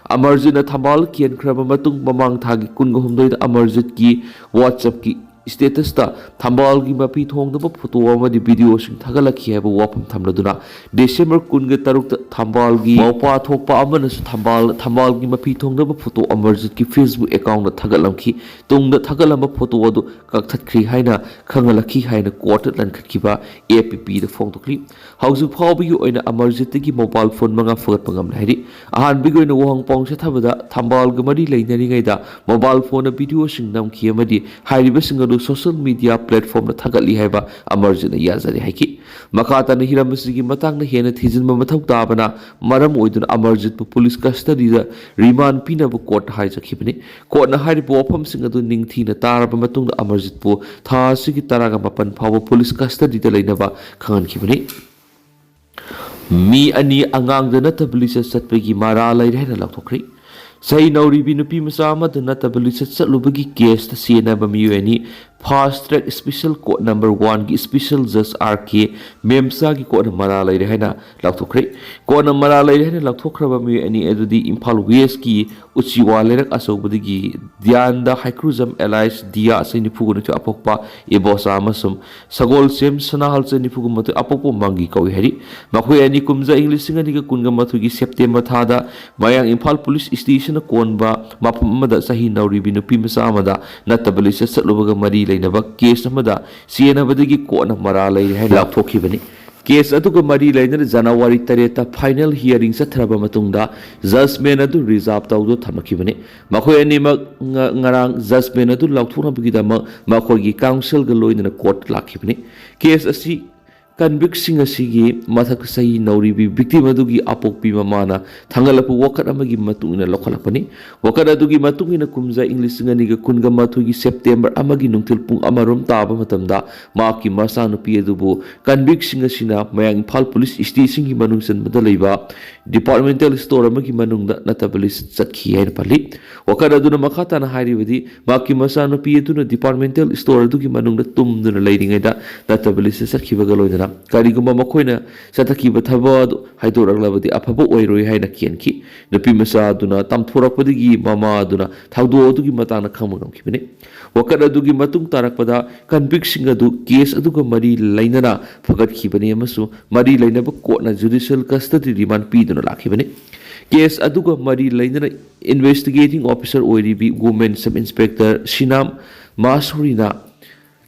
ꯑꯃꯔꯖꯤꯠꯅ ꯊꯝꯕꯥꯜ ꯀꯦꯟꯈ꯭ꯔꯕ ꯃꯇꯨꯡ ꯃꯃꯥꯡ ꯊꯥꯒꯤ ꯀꯨꯟꯒ ꯍꯨꯝꯗꯣꯏꯗ ꯑꯃꯔꯖꯤꯠꯀꯤ WhatsApp-ꯀꯤ status-ꯇ ꯊꯝꯕꯥꯜꯒꯤ ꯃꯐꯤ ꯊꯣꯡꯗꯕ ꯐꯣꯇꯣ ꯑꯃꯗꯤ ꯚꯤꯗꯤꯑꯣꯁꯤꯡ ꯊꯥꯒꯠꯂꯛꯈꯤ ꯍꯥꯏꯕ ꯋꯥꯐꯝ ꯊꯝꯂꯗꯨꯅ ꯗꯤꯁꯦꯝꯕꯔ ꯀꯨꯟꯒ ꯇꯔꯨꯛꯇ ꯊꯝꯕꯥꯜꯒꯤ ꯃꯧꯄꯥ ꯊꯣꯛꯄ ꯑꯃꯅꯁꯨ ꯊꯝꯕꯥꯜ ꯊꯝꯕꯥꯜꯒꯤ ꯃꯐꯤ ꯊꯣꯡꯗꯕ ꯐꯣꯇꯣ ꯑꯃꯔꯖꯤꯠꯀꯤ Facebook account-ꯇ ꯊꯥꯒꯠꯂꯝꯈꯤ꯫ ꯇꯨꯡꯗ ꯊꯥꯒꯠꯂꯝꯕ ꯐꯣꯇꯣ ꯑꯗꯨ ꯀꯛꯊꯠꯈ꯭ꯔꯤ ꯍꯥꯏꯅ ꯈꯪꯍꯜꯂꯛꯈꯤ ꯍꯥꯏꯅ ꯀꯣꯔꯠꯇ ꯂꯟꯈꯠꯈꯤꯕ APP-ꯗ ꯐꯣꯡꯗꯣꯛꯂꯤ꯫ ꯍꯧꯖꯤꯛ ꯐꯥꯎꯕꯒꯤ ꯑꯣꯏꯅ ꯑꯃꯔꯖꯤꯠꯇꯒꯤ ꯃꯣꯕꯥꯏꯜ ꯐꯣꯟ ꯃꯉꯥ ꯐꯒꯠꯄ ꯉꯝꯂꯦ ꯍꯥꯏꯔꯤ꯫ ꯑꯍꯥꯟꯕꯒꯤ ꯑꯣꯏꯅ ꯋꯥꯍꯪ ꯄꯥꯎ ꯆꯠꯊꯕꯗ ꯊꯝꯕꯥꯜꯒ ꯃꯔꯤ ꯂꯩꯅꯔꯤꯉꯩꯗ ꯃꯣꯕꯥꯏꯜ ꯐꯣꯟꯗ ꯚꯤꯗꯤꯑꯣꯁꯤꯡ ꯅꯝꯈꯤ ꯑꯃꯗꯤ ꯍꯥꯏꯔꯤꯕꯁꯤꯡ ꯑꯗꯨ ꯁꯣꯁꯦꯜ ꯃꯤꯗꯤꯌꯥ ꯄ꯭ꯂꯦꯠꯐꯣꯝꯗ ꯊꯥꯒꯠꯂꯤ ꯍꯥꯏꯕ ꯑꯃꯔꯖꯤꯠꯅ ꯌꯥꯖꯔꯤ ꯍꯥꯏꯈꯤ꯫ ꯃꯈꯥ ꯇꯥꯅ ꯍꯤꯔꯝ ꯑꯁꯤꯒꯤ ꯃꯇꯥꯡꯗ ꯍꯦꯟꯅ ꯊꯤꯖꯤꯟꯕ ꯃꯊꯧ ꯇꯥꯕꯅ ꯃꯔꯝ ꯑꯣꯏꯗꯨꯅ ꯑꯃꯔꯖꯤꯠꯄꯨ ꯄꯨꯂꯤꯁ ꯀꯁꯇꯗꯤꯗ ꯔꯤꯃꯥꯟ ꯄꯤꯅꯕ ꯀꯣꯔꯠꯇ ꯍꯥꯏꯖꯈꯤꯕꯅꯤ꯫ ꯀꯣꯔꯠꯅ ꯍꯥꯏꯔꯤꯕ ꯋꯥꯐꯝꯁꯤꯡ ꯑꯗꯨ ꯅꯤꯡꯊꯤꯅ ꯇꯥꯔꯕ ꯃꯇꯨꯡꯗ ꯑꯃꯔꯖꯤꯠꯄꯨ ꯊꯥ ꯑꯁꯤꯒꯤ ꯇꯔꯥꯒ ꯃꯥꯄꯟ ꯐꯥꯎꯕ ꯄꯨꯂꯤꯁ ꯀꯁꯇꯗꯤꯗ ꯂꯩꯅꯕ ꯈꯪꯍꯟꯈꯤꯕꯅꯤ꯫ ꯃꯤ ꯑꯅꯤ ꯑꯉꯥꯡꯗ ꯅꯠꯇꯕ ꯂꯤꯆꯠ ꯆꯠꯄꯒꯤ ꯃꯔꯥ ꯂꯩꯔꯦ ꯍꯥꯏꯅ ꯂꯥꯎꯊꯣꯛꯈ꯭ꯔꯤ꯫ ꯆꯍꯤ ꯅꯧꯔꯤꯕꯤ ꯅꯨꯄꯤ ꯃꯆꯥ ꯑꯃꯗ ꯅꯠꯇꯕ ꯂꯤꯆꯠ ꯆꯠꯂꯨꯕꯒꯤ ꯀꯦꯁꯇ ꯆꯦꯟꯅꯕ ꯃꯤꯑꯣꯏ ꯑꯅꯤ Fast Track Special Court Number One-ꯒꯤ Special Judge R.K. ꯃꯦꯝꯆꯥꯒꯤ ꯀꯣꯔꯠꯅ ꯃꯔꯥ ꯂꯩꯔꯦ ꯍꯥꯏꯅ ꯂꯥꯎꯊꯣꯛꯈ꯭ꯔꯦ꯫ ꯀꯣꯔꯠꯅ ꯃꯔꯥ ꯂꯩꯔꯦ ꯍꯥꯏꯅ ꯂꯥꯎꯊꯣꯛꯈ꯭ꯔꯕ ꯃꯤꯑꯣꯏ ꯑꯅꯤ ꯑꯗꯨꯗꯤ ꯏꯝꯐꯥꯜ ꯋꯦꯁꯀꯤ ꯎꯆꯤꯋꯥ ꯂꯩꯔꯛ ꯑꯆꯧꯕꯗꯒꯤ ꯗꯤꯌꯥꯟꯗ ꯍꯩꯀ꯭ꯔꯨꯖꯝ alias ꯗꯤꯌꯥ ꯆꯍꯤ ꯅꯤꯐꯨꯒ ꯅꯤꯊꯣꯏ ꯑꯄꯣꯛꯄ ꯏꯕꯣꯆꯥ ꯑꯃꯁꯨꯡ ꯁꯒꯣꯜꯁꯦꯝ ꯁꯅꯥꯍꯜ ꯆꯍꯤ ꯅꯤꯐꯨꯒ ꯃꯥꯊꯣꯏ ꯑꯄꯣꯛꯄ ꯃꯪꯒꯤ ꯀꯧꯏ ꯍꯥꯏꯔꯤ꯫ ꯃꯈꯣꯏ ꯑꯅꯤ ꯀꯨꯝꯖꯥ ꯏꯪ ꯂꯤꯁꯤꯡ ꯑꯅꯤꯒ ꯀꯨꯟꯒ ꯃꯥꯊꯣꯏꯒꯤ ꯁꯦꯞꯇꯦꯝꯕꯔ ꯊꯥꯗ ꯃꯌꯥꯡ ꯏꯝꯐꯥꯜ ꯄꯨꯂꯤꯁ ꯁ꯭ꯇꯦꯁꯟꯅ ꯀꯣꯟꯕ ꯃꯐꯝ ꯑꯃꯗ ꯆꯍꯤ ꯅꯧꯔꯤꯕꯤ ꯅꯨꯄꯤ ꯃꯆꯥ ꯑꯃꯗ ꯅꯠꯇꯕ ꯂꯤꯆꯠ ꯆꯠꯂꯨꯕꯒ ꯃꯔꯤ ꯂꯩꯅꯕ ꯀꯦꯁ ꯑꯃꯗ ꯆꯦꯟꯅꯕꯗꯒꯤ ꯀꯣꯔꯠꯅ ꯃꯔꯥ ꯂꯩꯔꯦ ꯍꯥꯏꯅ ꯂꯥꯎꯊꯣꯛꯈꯤꯕꯅꯤ꯫ ꯀꯦꯁ ꯑꯗꯨꯒ ꯃꯔꯤ ꯂꯩꯅꯅ ꯖꯅꯋꯥꯔꯤ ꯇꯔꯦꯠꯇ ꯐꯥꯏꯅꯦꯜ ꯍꯤꯌꯥꯔꯤꯡ ꯆꯠꯊꯔꯕ ꯃꯇꯨꯡꯗ ꯖꯖꯃꯦꯟ ꯑꯗꯨ ꯔꯤꯖꯥꯔꯚ ꯇꯧꯗꯨꯅ ꯊꯝꯂꯛꯈꯤꯕꯅꯤ꯫ ꯃꯈꯣꯏ ꯑꯅꯤꯃꯛ ꯉ-, ꯉꯔꯥꯡ ꯖꯖꯃꯦꯟ ꯑꯗꯨ ꯂꯥꯎꯊꯣꯛꯅꯕꯒꯤꯗꯃꯛ ꯃꯈꯣꯏꯒꯤ ꯀꯥꯎꯟꯁꯤꯜꯒ ꯂꯣꯏꯅꯅ ꯀꯣꯔꯠ ꯂꯥꯛꯈꯤꯕꯅꯤ꯫ ꯀꯦꯁ ꯑꯁꯤ Convictꯁꯤꯡ ꯑꯁꯤꯒꯤ ꯃꯊꯛ ꯆꯍꯤ ꯅꯧꯔꯤꯕꯤ victim ꯑꯗꯨꯒꯤ ꯑꯄꯣꯛꯄꯤ ꯃꯃꯥꯅ ꯊꯥꯡꯒꯠꯂꯛꯄ ꯋꯥꯀꯠ ꯑꯃꯒꯤ ꯃꯇꯨꯡ ꯏꯟꯅ ꯂꯧꯈꯠꯂꯛꯄꯅꯤ꯫ ꯋꯥꯀꯠ ꯑꯗꯨꯒꯤ ꯃꯇꯨꯡ ꯏꯟꯅ ꯀꯨꯝꯖꯥ ꯏꯪ ꯂꯤꯁꯤꯡ ꯑꯅꯤꯒ ꯀꯨꯟꯒ ꯃꯥꯊꯣꯏꯒꯤ September ꯑꯃꯒꯤ ꯅꯨꯡꯊꯤꯜ ꯄꯨꯡ ꯑꯃꯔꯣꯝ ꯇꯥꯕ ꯃꯇꯝꯗ ꯃꯍꯥꯛꯀꯤ ꯃꯆꯥꯅꯨꯄꯤ ꯑꯗꯨꯕꯨ convictꯁꯤꯡ ꯑꯁꯤꯅ ꯃꯌꯥꯡ ꯏꯝꯐꯥꯜ police stationꯒꯤ ꯃꯅꯨꯡ ꯆꯟꯕꯗ ꯂꯩꯕ departmental store ꯑꯃꯒꯤ ꯃꯅꯨꯡꯗ ꯅꯠꯇꯕ ꯂꯤꯁ ꯆꯠꯈꯤ ꯍꯥꯏꯅ ꯄꯜꯂꯤ꯫ ꯋꯥꯀꯠ ꯑꯗꯨꯅ ꯃꯈꯥ ꯇꯥꯅ ꯍꯥꯏꯔꯤꯕꯗꯤ, ꯃꯍꯥꯛꯀꯤ ꯃꯆꯥꯅꯨꯄꯤ ꯑꯗꯨꯅ departmental store ꯑꯗꯨꯒꯤ ꯃꯅꯨꯡꯗ ꯇꯨꯝꯗꯨꯅ ꯂꯩꯔꯤꯉꯩꯗ ꯅꯠꯇꯕ ꯂꯤꯁ ꯆꯠꯈꯤꯕꯒ ꯂꯣꯏꯅꯅ ꯀꯔꯤꯒꯨꯝꯕ ꯃꯈꯣꯏꯅ ꯆꯠꯊꯈꯤꯕ ꯊꯕꯛ ꯑꯗꯨ ꯍꯥꯏꯗꯣꯔꯛꯂꯕꯗꯤ ꯑꯐꯕ ꯑꯣꯏꯔꯣꯏ ꯍꯥꯏꯅ ꯀꯤꯍꯟꯈꯤ꯫ ꯅꯨꯄꯤ ꯃꯆꯥ ꯑꯗꯨꯅ ꯇꯝꯊꯣꯔꯛꯄꯗꯒꯤ ꯃꯃꯥ ꯑꯗꯨꯅ ꯊꯧꯗꯣꯛ ꯑꯗꯨꯒꯤ ꯃꯇꯥꯡꯗ ꯈꯪꯕ ꯉꯝꯈꯤꯕꯅꯤ꯫ ꯋꯥꯀꯠ ꯑꯗꯨꯒꯤ ꯃꯇꯨꯡ ꯇꯥꯔꯛꯄꯗ convictꯁꯤꯡ ꯑꯗꯨ case ꯑꯗꯨꯒ ꯃꯔꯤ ꯂꯩꯅꯅ ꯐꯒꯠꯈꯤꯕꯅꯤ ꯑꯃꯁꯨꯡ ꯃꯔꯤ ꯂꯩꯅꯕ courtꯅ judicial custody remand ꯄꯤꯗꯨꯅ ꯂꯥꯛꯈꯤꯕꯅꯤ꯫ Case ꯑꯗꯨꯒ ꯃꯔꯤ ꯂꯩꯅꯅ investigating officer ꯑꯣꯏꯔꯤꯕꯤ women sub inspector ꯁꯤꯅꯥꯝ ꯃꯥꯁꯨꯔꯤꯅ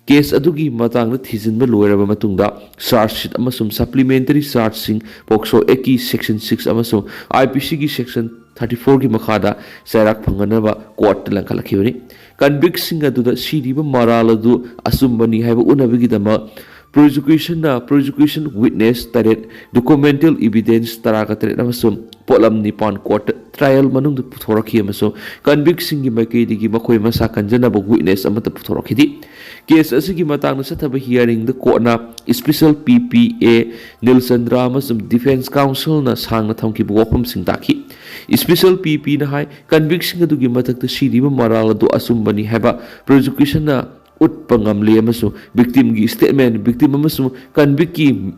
case ꯑꯗꯨꯒꯤ ꯃꯇꯥꯡꯗ ꯊꯤꯖꯤꯟꯕ ꯂꯣꯏꯔꯕ ꯃꯇꯨꯡꯗ charge sheet ꯑꯃꯁꯨꯡ supplementary chargeꯁꯤꯡ POCSO Actꯀꯤ section six ꯑꯃꯁꯨꯡ IPCꯒꯤ section thirty fourꯒꯤ ꯃꯈꯥꯗ ꯆꯩꯔꯥꯛ ꯐꯪꯍꯟꯅꯕ courtꯇ ꯂꯪꯈꯠꯂꯛꯈꯤꯕꯅꯤ꯫ Convictꯁꯤꯡ ꯑꯗꯨꯗ ꯁꯤꯔꯤꯕ ꯃꯔꯥꯜ ꯑꯗꯨ ꯑꯆꯨꯝꯕꯅꯤ ꯍꯥꯏꯕ ꯎꯠꯅꯕꯒꯤꯗꯃꯛ prosecutionꯅ prosecution witness ꯇꯔꯦꯠ, documental evidence ꯇꯔꯥꯒ ꯇꯔꯦꯠ ꯑꯃꯁꯨꯡ ꯄꯣꯠꯂꯝ ꯅꯤꯄꯥꯟ courtꯇ trial ꯃꯅꯨꯡꯗ ꯄꯨꯊꯣꯔꯛꯈꯤ ꯑꯃꯁꯨꯡ convictꯁꯤꯡꯒꯤ ꯃꯥꯏꯀꯩꯗꯒꯤ ꯃꯈꯣꯏ ꯃꯁꯥ ꯀꯟꯖꯅꯕ witness ꯑꯃꯠꯇ ꯄꯨꯊꯣꯔꯛꯈꯤꯗꯦ꯫ Case ꯑꯁꯤꯒꯤ ꯃꯇꯥꯡꯗ ꯆꯠꯊꯕ hearingꯗ courtꯅ special PPA ꯅꯤꯜꯆꯟꯗ꯭ꯔ ꯑꯃꯁꯨꯡ defence counselꯅ ꯁꯥꯡꯅ ꯊꯝꯈꯤꯕ ꯋꯥꯐꯝꯁꯤꯡ ꯇꯥꯈꯤ꯫ Special PPꯅ ꯍꯥꯏ, convictꯁꯤꯡ ꯑꯗꯨꯒꯤ ꯃꯊꯛꯇ ꯁꯤꯔꯤꯕ ꯃꯔꯥꯜ ꯑꯗꯨ ꯑꯆꯨꯝꯕꯅꯤ ꯍꯥꯏꯕ prosecutionꯅ ꯎꯠꯄ ꯉꯝꯂꯦ ꯑꯃꯁꯨꯡ victimꯒꯤ statement, victim ꯑꯃꯁꯨꯡ convictꯀꯤ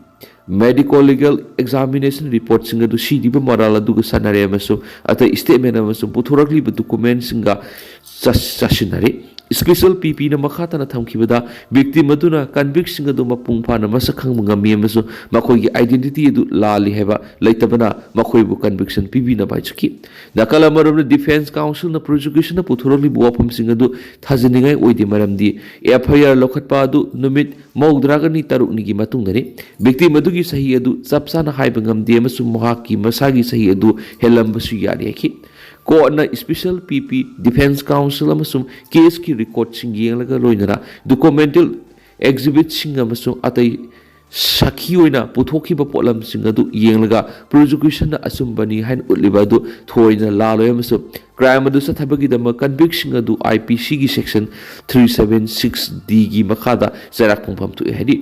medico legal examination reportꯁꯤꯡ ꯑꯗꯨ ꯁꯤꯔꯤꯕ ꯃꯔꯥꯜ ꯑꯗꯨꯒ ꯁꯥꯟꯅꯔꯦ ꯑꯃꯁꯨꯡ ꯑꯇꯩ statement ꯑꯃꯁꯨꯡ ꯄꯨꯊꯣꯔꯛꯂꯤꯕ documentꯁꯤꯡꯒ ꯆꯥ-, ꯆꯥꯁꯤꯟꯅꯔꯦ꯫ Special PPꯅ ꯃꯈꯥ ꯇꯥꯅ ꯊꯝꯈꯤꯕꯗ, victim ꯑꯗꯨꯅ convictꯁꯤꯡ ꯑꯗꯨ ꯃꯄꯨꯡ ꯐꯥꯅ ꯃꯁꯛ ꯈꯪꯕ ꯉꯝꯃꯤ ꯑꯃꯁꯨꯡ ꯃꯈꯣꯏꯒꯤ identity ꯑꯗꯨ ꯂꯥꯜꯂꯤ ꯍꯥꯏꯕ ꯂꯩꯇꯕꯅ ꯃꯈꯣꯏꯕꯨ conviction ꯄꯤꯕꯤꯅꯕ ꯍꯥꯏꯖꯈꯤ꯫ ꯅꯥꯀꯜ ꯑꯃꯔꯣꯝꯗ, defence counselꯅ prosecutionꯅ ꯄꯨꯊꯣꯔꯛꯂꯤꯕ ꯋꯥꯐꯝꯁꯤꯡ ꯑꯗꯨ ꯊꯥꯖꯅꯤꯡꯉꯥꯏ ꯑꯣꯏꯗꯦ, ꯃꯔꯝꯗꯤ FIR ꯂꯧꯈꯠꯄ ꯑꯗꯨ ꯅꯨꯃꯤꯠ ꯃꯧꯗ꯭ꯔꯥꯒꯅꯤ ꯇꯔꯨꯛꯅꯤꯒꯤ ꯃꯇꯨꯡꯗꯅꯤ꯫ Victim ꯑꯗꯨꯒꯤ ꯆꯍꯤ ꯑꯗꯨ ꯆꯞ ꯆꯥꯅ ꯍꯥꯏꯕ ꯉꯝꯗꯦ ꯑꯃꯁꯨꯡ ꯃꯍꯥꯛꯀꯤ ꯃꯁꯥꯒꯤ ꯆꯍꯤ ꯑꯗꯨ ꯍꯦꯜꯂꯝꯕꯁꯨ ꯌꯥꯔꯤ ꯍꯥꯏꯈꯤ꯫ Courtꯅ special PP, defence counsel ꯑꯃꯁꯨꯡ caseꯀꯤ recordꯁꯤꯡ ꯌꯦꯡꯂꯒ ꯂꯣꯏꯅꯅ documental exhibitꯁꯤꯡ ꯑꯃꯁꯨꯡ ꯑꯇꯩ ꯁꯥꯈꯤ ꯑꯣꯏꯅ ꯄꯨꯊꯣꯛꯈꯤꯕ ꯄꯣꯠꯂꯝꯁꯤꯡ ꯑꯗꯨ ꯌꯦꯡꯂꯒ ꯄ꯭ꯔꯣꯁꯤꯀ꯭ꯌꯨꯁꯟꯅ ꯑꯆꯨꯝꯕꯅꯤ ꯍꯥꯏꯅ ꯎꯠꯂꯤꯕ ꯑꯗꯨ ꯊꯣꯏꯅ ꯂꯥꯜꯂꯣꯏ ꯑꯃꯁꯨꯡ ꯀ꯭ꯔꯥꯏꯝ ꯑꯗꯨ ꯆꯠꯊꯕꯒꯤꯗꯃꯛ ꯀꯟꯚꯤꯛꯁꯤꯡ ꯑꯗꯨ ꯑꯥꯏ ꯄꯤ ꯁꯤꯒꯤ ꯁꯦꯛꯁꯟ ꯊ꯭ꯔꯤ ꯁꯕꯦꯟ ꯁꯤꯛꯁ ꯗꯤꯒꯤ ꯃꯈꯥꯗ ꯆꯩꯔꯥꯛ ꯐꯪꯐꯝ ꯊꯣꯛꯏ ꯍꯥꯏꯔꯤ꯫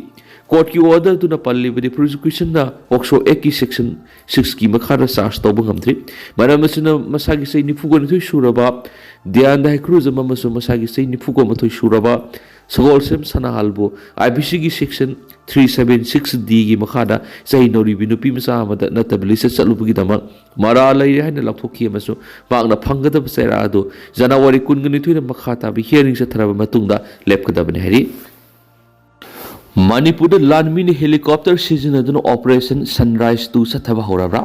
ꯀꯣꯔꯠꯀꯤ ꯑꯣꯔꯗꯔ ꯑꯗꯨꯅ ꯄꯜꯂꯤꯕꯗꯤ ꯄ꯭ꯔꯣꯁꯤꯀ꯭ꯌꯨꯁꯟꯅ ꯄꯣꯛꯁꯣ ꯑꯦꯛꯀꯤ ꯁꯦꯛꯁꯟ ꯁꯤꯛꯁꯀꯤ ꯃꯈꯥꯗ ꯆꯥꯔꯖ ꯇꯧꯕ ꯉꯝꯗ꯭ꯔꯤ꯫ ꯃꯔꯝ ꯑꯁꯤꯅ ꯃꯁꯥꯒꯤ ꯆꯍꯤ ꯅꯤꯐꯨꯒ ꯅꯤꯊꯣꯏ ꯁꯨꯔꯕ ꯗꯤꯌꯥꯟꯗ ꯍꯩꯀ꯭ꯔꯨꯖꯝ ꯑꯃꯁꯨꯡ ꯃꯁꯥꯒꯤ ꯆꯍꯤ ꯅꯤꯐꯨꯒ ꯃꯥꯊꯣꯏ ꯁꯨꯔꯕ ꯁꯒꯣꯜꯁꯦꯝ ꯁꯅꯥꯍꯜꯕꯨ ꯑꯥꯏ ꯄꯤ ꯁꯤꯒꯤ ꯁꯦꯛꯁꯟ ꯊ꯭ꯔꯤ ꯁꯕꯦꯟ ꯁꯤꯛꯁ ꯗꯤꯒꯤ ꯃꯈꯥꯗ ꯆꯍꯤ ꯅꯧꯔꯤꯕꯤ ꯅꯨꯄꯤ ꯃꯆꯥ ꯑꯃꯗ ꯅꯠꯇꯕ ꯂꯤꯆꯠ ꯆꯠꯂꯨꯕꯒꯤꯗꯃꯛ ꯃꯔꯥꯜ ꯂꯩꯔꯦ ꯍꯥꯏꯅ ꯂꯥꯎꯊꯣꯛꯈꯤ ꯑꯃꯁꯨꯡ ꯃꯍꯥꯛꯅ ꯐꯪꯒꯗꯕ ꯆꯩꯔꯥꯛ ꯑꯗꯨ ꯖꯅꯋꯥꯔꯤ ꯀꯨꯟꯒ ꯅꯤꯊꯣꯏꯗ ꯃꯈꯥ ꯇꯥꯕ ꯍꯤꯌꯥꯔꯤꯡ ꯆꯠꯊꯔꯕ ꯃꯇꯨꯡꯗ ꯂꯦꯞꯀꯗꯕꯅꯤ ꯍꯥꯏꯔꯤ꯫ ꯃꯅꯤꯄꯨꯔꯗ ꯂꯥꯟꯃꯤꯅ ꯍꯦꯂꯤꯀꯣꯞꯇꯔ ꯁꯤꯖꯤꯟꯅꯗꯨꯅ ꯑꯣꯄꯔꯦꯁꯟ ꯁꯟꯔꯥꯏꯖ ꯇꯨ ꯆꯠꯊꯕ ꯍꯧꯔꯕ꯭ꯔꯥ?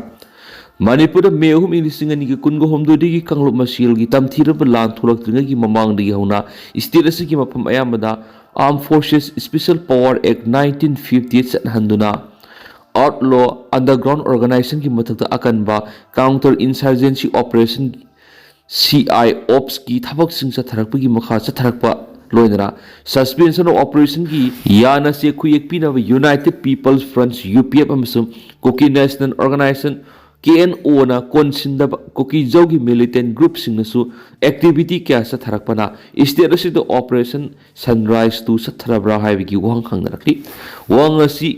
ꯃꯅꯤꯄꯨꯔꯗ ꯃꯦ ꯑꯍꯨꯝ, ꯂꯤꯁꯤꯡ ꯑꯅꯤꯒꯤ ꯀꯨꯟꯒ ꯍꯨꯝꯗꯣꯏꯗꯒꯤ ꯀꯥꯡꯂꯨꯞ ꯃꯁꯦꯜꯒꯤ ꯇꯝꯊꯤꯔꯕ ꯂꯥꯟ ꯊꯣꯛꯂꯛꯇ꯭ꯔꯤꯉꯩꯒꯤ ꯃꯃꯥꯡꯗꯒꯤ ꯍꯧꯅ ꯁ꯭ꯇꯦꯠ ꯑꯁꯤꯒꯤ ꯃꯐꯝ ꯑꯌꯥꯝꯕꯗ Armed Forces Special Power Act nineteen fifty-eight ꯆꯠꯍꯟꯗꯨꯅ ꯑꯥꯎꯠꯂꯣ ꯑꯟꯗꯔꯒ꯭ꯔꯥꯎꯟ ꯑꯣꯔꯒꯅꯥꯏꯖꯦꯁꯟꯒꯤ ꯃꯊꯛꯇ ꯑꯀꯟꯕ counter insurgency operation, C I ꯑꯣꯞꯁꯀꯤ ꯊꯕꯛꯁꯤꯡ ꯆꯠꯊꯔꯛꯄꯒꯤ ꯃꯈꯥ ꯆꯠꯊꯔꯛꯄ ꯂꯣꯏꯅꯅ Suspension of Operationꯒꯤ ꯌꯥꯅ ꯆꯦ ꯈꯨꯌꯦꯛ ꯄꯤꯅꯕ United People's Front, U P F, ꯑꯃꯁꯨꯡ Kuki National Organisation, K N ꯑꯣꯅ ꯀꯣꯟꯁꯤꯟꯗꯕ ꯀꯨꯀꯤꯖꯧꯒꯤ ꯃꯤꯂꯤꯇꯦꯟ ꯒ꯭ꯔꯨꯞꯁꯤꯡꯅꯁꯨ ꯑꯦꯛꯇꯤꯚꯤꯇꯤ ꯀꯌꯥ ꯆꯠꯊꯔꯛꯄꯅ ꯁ꯭ꯇꯦꯠ ꯑꯁꯤꯗ ꯑꯣꯄꯔꯦꯁꯟ ꯁꯟꯔꯥꯏꯖ ꯇꯨ ꯆꯠꯊꯔꯕ꯭ꯔꯥ ꯍꯥꯏꯕꯒꯤ ꯋꯥꯍꯪ ꯍꯪꯅꯔꯛꯂꯤ꯫ ꯋꯥꯍꯪ ꯑꯁꯤ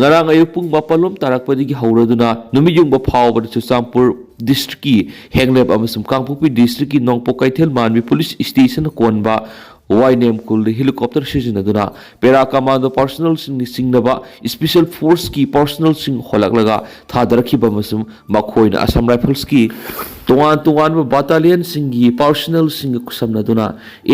ꯉꯔꯥꯡ ꯑꯌꯨꯛ ꯄꯨꯡ ꯃꯥꯄꯜ ꯂꯣꯝ ꯇꯥꯔꯛꯄꯗꯒꯤ ꯍꯧꯔꯗꯨꯅ ꯅꯨꯃꯤꯠ ꯌꯨꯡꯕ ꯐꯥꯎꯕꯗ ꯆꯨꯔꯆꯥꯟꯄꯨꯔ ꯗꯤꯁꯇ꯭ꯔꯤꯛꯀꯤ ꯍꯦꯡꯂꯦꯞ ꯑꯃꯁꯨꯡ ꯀꯥꯡꯄꯣꯛꯄꯤ ꯗꯤꯁꯇ꯭ꯔꯤꯛꯀꯤ ꯅꯣꯡꯄꯣꯛ ꯀꯩꯊꯦꯜ ꯃꯥꯟꯕꯤ ꯄꯨꯂꯤꯁ ꯁ꯭ꯇꯦꯁꯟ ꯀꯣꯟꯕ ꯋꯥꯏꯅꯦꯝ ꯈꯨꯜꯗ ꯍꯦꯂꯤꯀꯣꯞꯇꯔ ꯁꯤꯖꯤꯟꯅꯗꯨꯅ ꯄꯦꯔꯥ ꯀꯃꯥꯟꯗꯣ ꯄꯥꯔꯁꯣꯅꯦꯜꯁꯤꯡꯅ ꯆꯤꯡꯅꯕ ꯁ꯭ꯄꯦꯁꯦꯜ ꯐꯣꯔꯁꯀꯤ ꯄꯥꯔꯁꯣꯅꯦꯜꯁꯤꯡ ꯍꯣꯜꯂꯛꯂꯒ ꯊꯥꯗꯔꯛꯈꯤꯕ ꯑꯃꯁꯨꯡ ꯃꯈꯣꯏꯅ ꯑꯁꯥꯝ ꯔꯥꯏꯐꯜꯁꯀꯤ ꯇꯣꯉꯥꯟ ꯇꯣꯉꯥꯟꯕ ꯕꯥꯇꯥꯂꯤꯌꯟꯁꯤꯡꯒꯤ ꯄꯥꯔꯁꯣꯅꯦꯜꯁꯤꯡꯒ ꯈꯨꯠꯁꯝꯅꯗꯨꯅ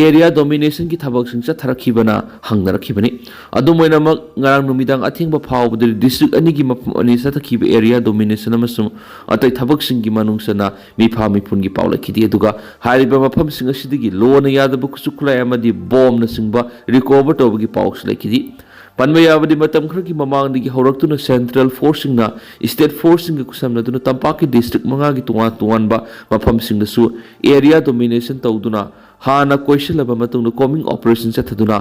ꯑꯦꯔꯤꯌꯥ ꯗꯣꯃꯤꯅꯦꯁꯟꯒꯤ ꯊꯕꯛꯁꯤꯡ ꯆꯠꯊꯔꯛꯈꯤꯕꯅ ꯍꯪꯅꯔꯛꯈꯤꯕꯅꯤ꯫ ꯑꯗꯨꯝ ꯑꯣꯏꯅꯃꯛ, ꯉꯔꯥꯡ ꯅꯨꯃꯤꯗꯥꯡ ꯑꯊꯦꯡꯕ ꯐꯥꯎꯕꯗꯗꯤ ꯗꯤꯁꯇ꯭ꯔꯤꯛ ꯑꯅꯤꯒꯤ ꯃꯐꯝ ꯑꯅꯤ ꯆꯠꯊꯈꯤꯕ ꯑꯦꯔꯤꯌꯥ ꯗꯣꯃꯤꯅꯦꯁꯟ ꯑꯃꯁꯨꯡ ꯑꯇꯩ ꯊꯕꯛꯁꯤꯡꯒꯤ ꯃꯅꯨꯡ ꯆꯟꯅ ꯃꯤꯐꯥ ꯃꯤꯄꯨꯟꯒꯤ ꯄꯥꯎ ꯂꯩꯈꯤꯗꯦ꯫ ꯑꯗꯨꯒ ꯍꯥꯏꯔꯤꯕ ꯃꯐꯝꯁꯤꯡ ꯑꯁꯤꯗꯒꯤ ꯂꯣꯟꯅ ꯌꯥꯗꯕ ꯈꯨꯠꯁꯨ ꯈꯨꯠꯂꯥꯏ ꯑꯃꯗꯤ ꯕꯣꯝꯅꯆꯤꯡꯕ ꯔꯤꯀꯣꯚꯔ ꯇꯧꯕꯒꯤ ꯄꯥꯎꯁꯨ ꯂꯩꯈꯤꯗꯦ꯫ ꯄꯟꯕ ꯌꯥꯕꯗꯤ, ꯃꯇꯝ ꯈꯔꯒꯤ ꯃꯃꯥꯡꯗꯒꯤ ꯍꯧꯔꯛꯇꯨꯅ ꯁꯦꯟꯇ꯭ꯔꯦꯜ ꯐꯣꯔꯁꯁꯤꯡꯅ ꯁ꯭ꯇꯦꯠ ꯐꯣꯔꯁꯁꯤꯡꯒ ꯈꯨꯠꯁꯝꯅꯗꯨꯅ ꯇꯝꯄꯥꯛꯀꯤ ꯗꯤꯁꯇ꯭ꯔꯤꯛ ꯃꯉꯥꯒꯤ ꯇꯣꯉꯥꯟ ꯇꯣꯉꯥꯟꯕ ꯃꯐꯝꯁꯤꯡꯗꯁꯨ ꯑꯦꯔꯤꯌꯥ ꯗꯣꯃꯤꯅꯦꯁꯟ ꯇꯧꯗꯨꯅ ꯍꯥꯟꯅ ꯀꯣꯏꯁꯤꯜꯂꯕ ꯃꯇꯨꯡꯗ combing operation ꯆꯠꯊꯗꯨꯅ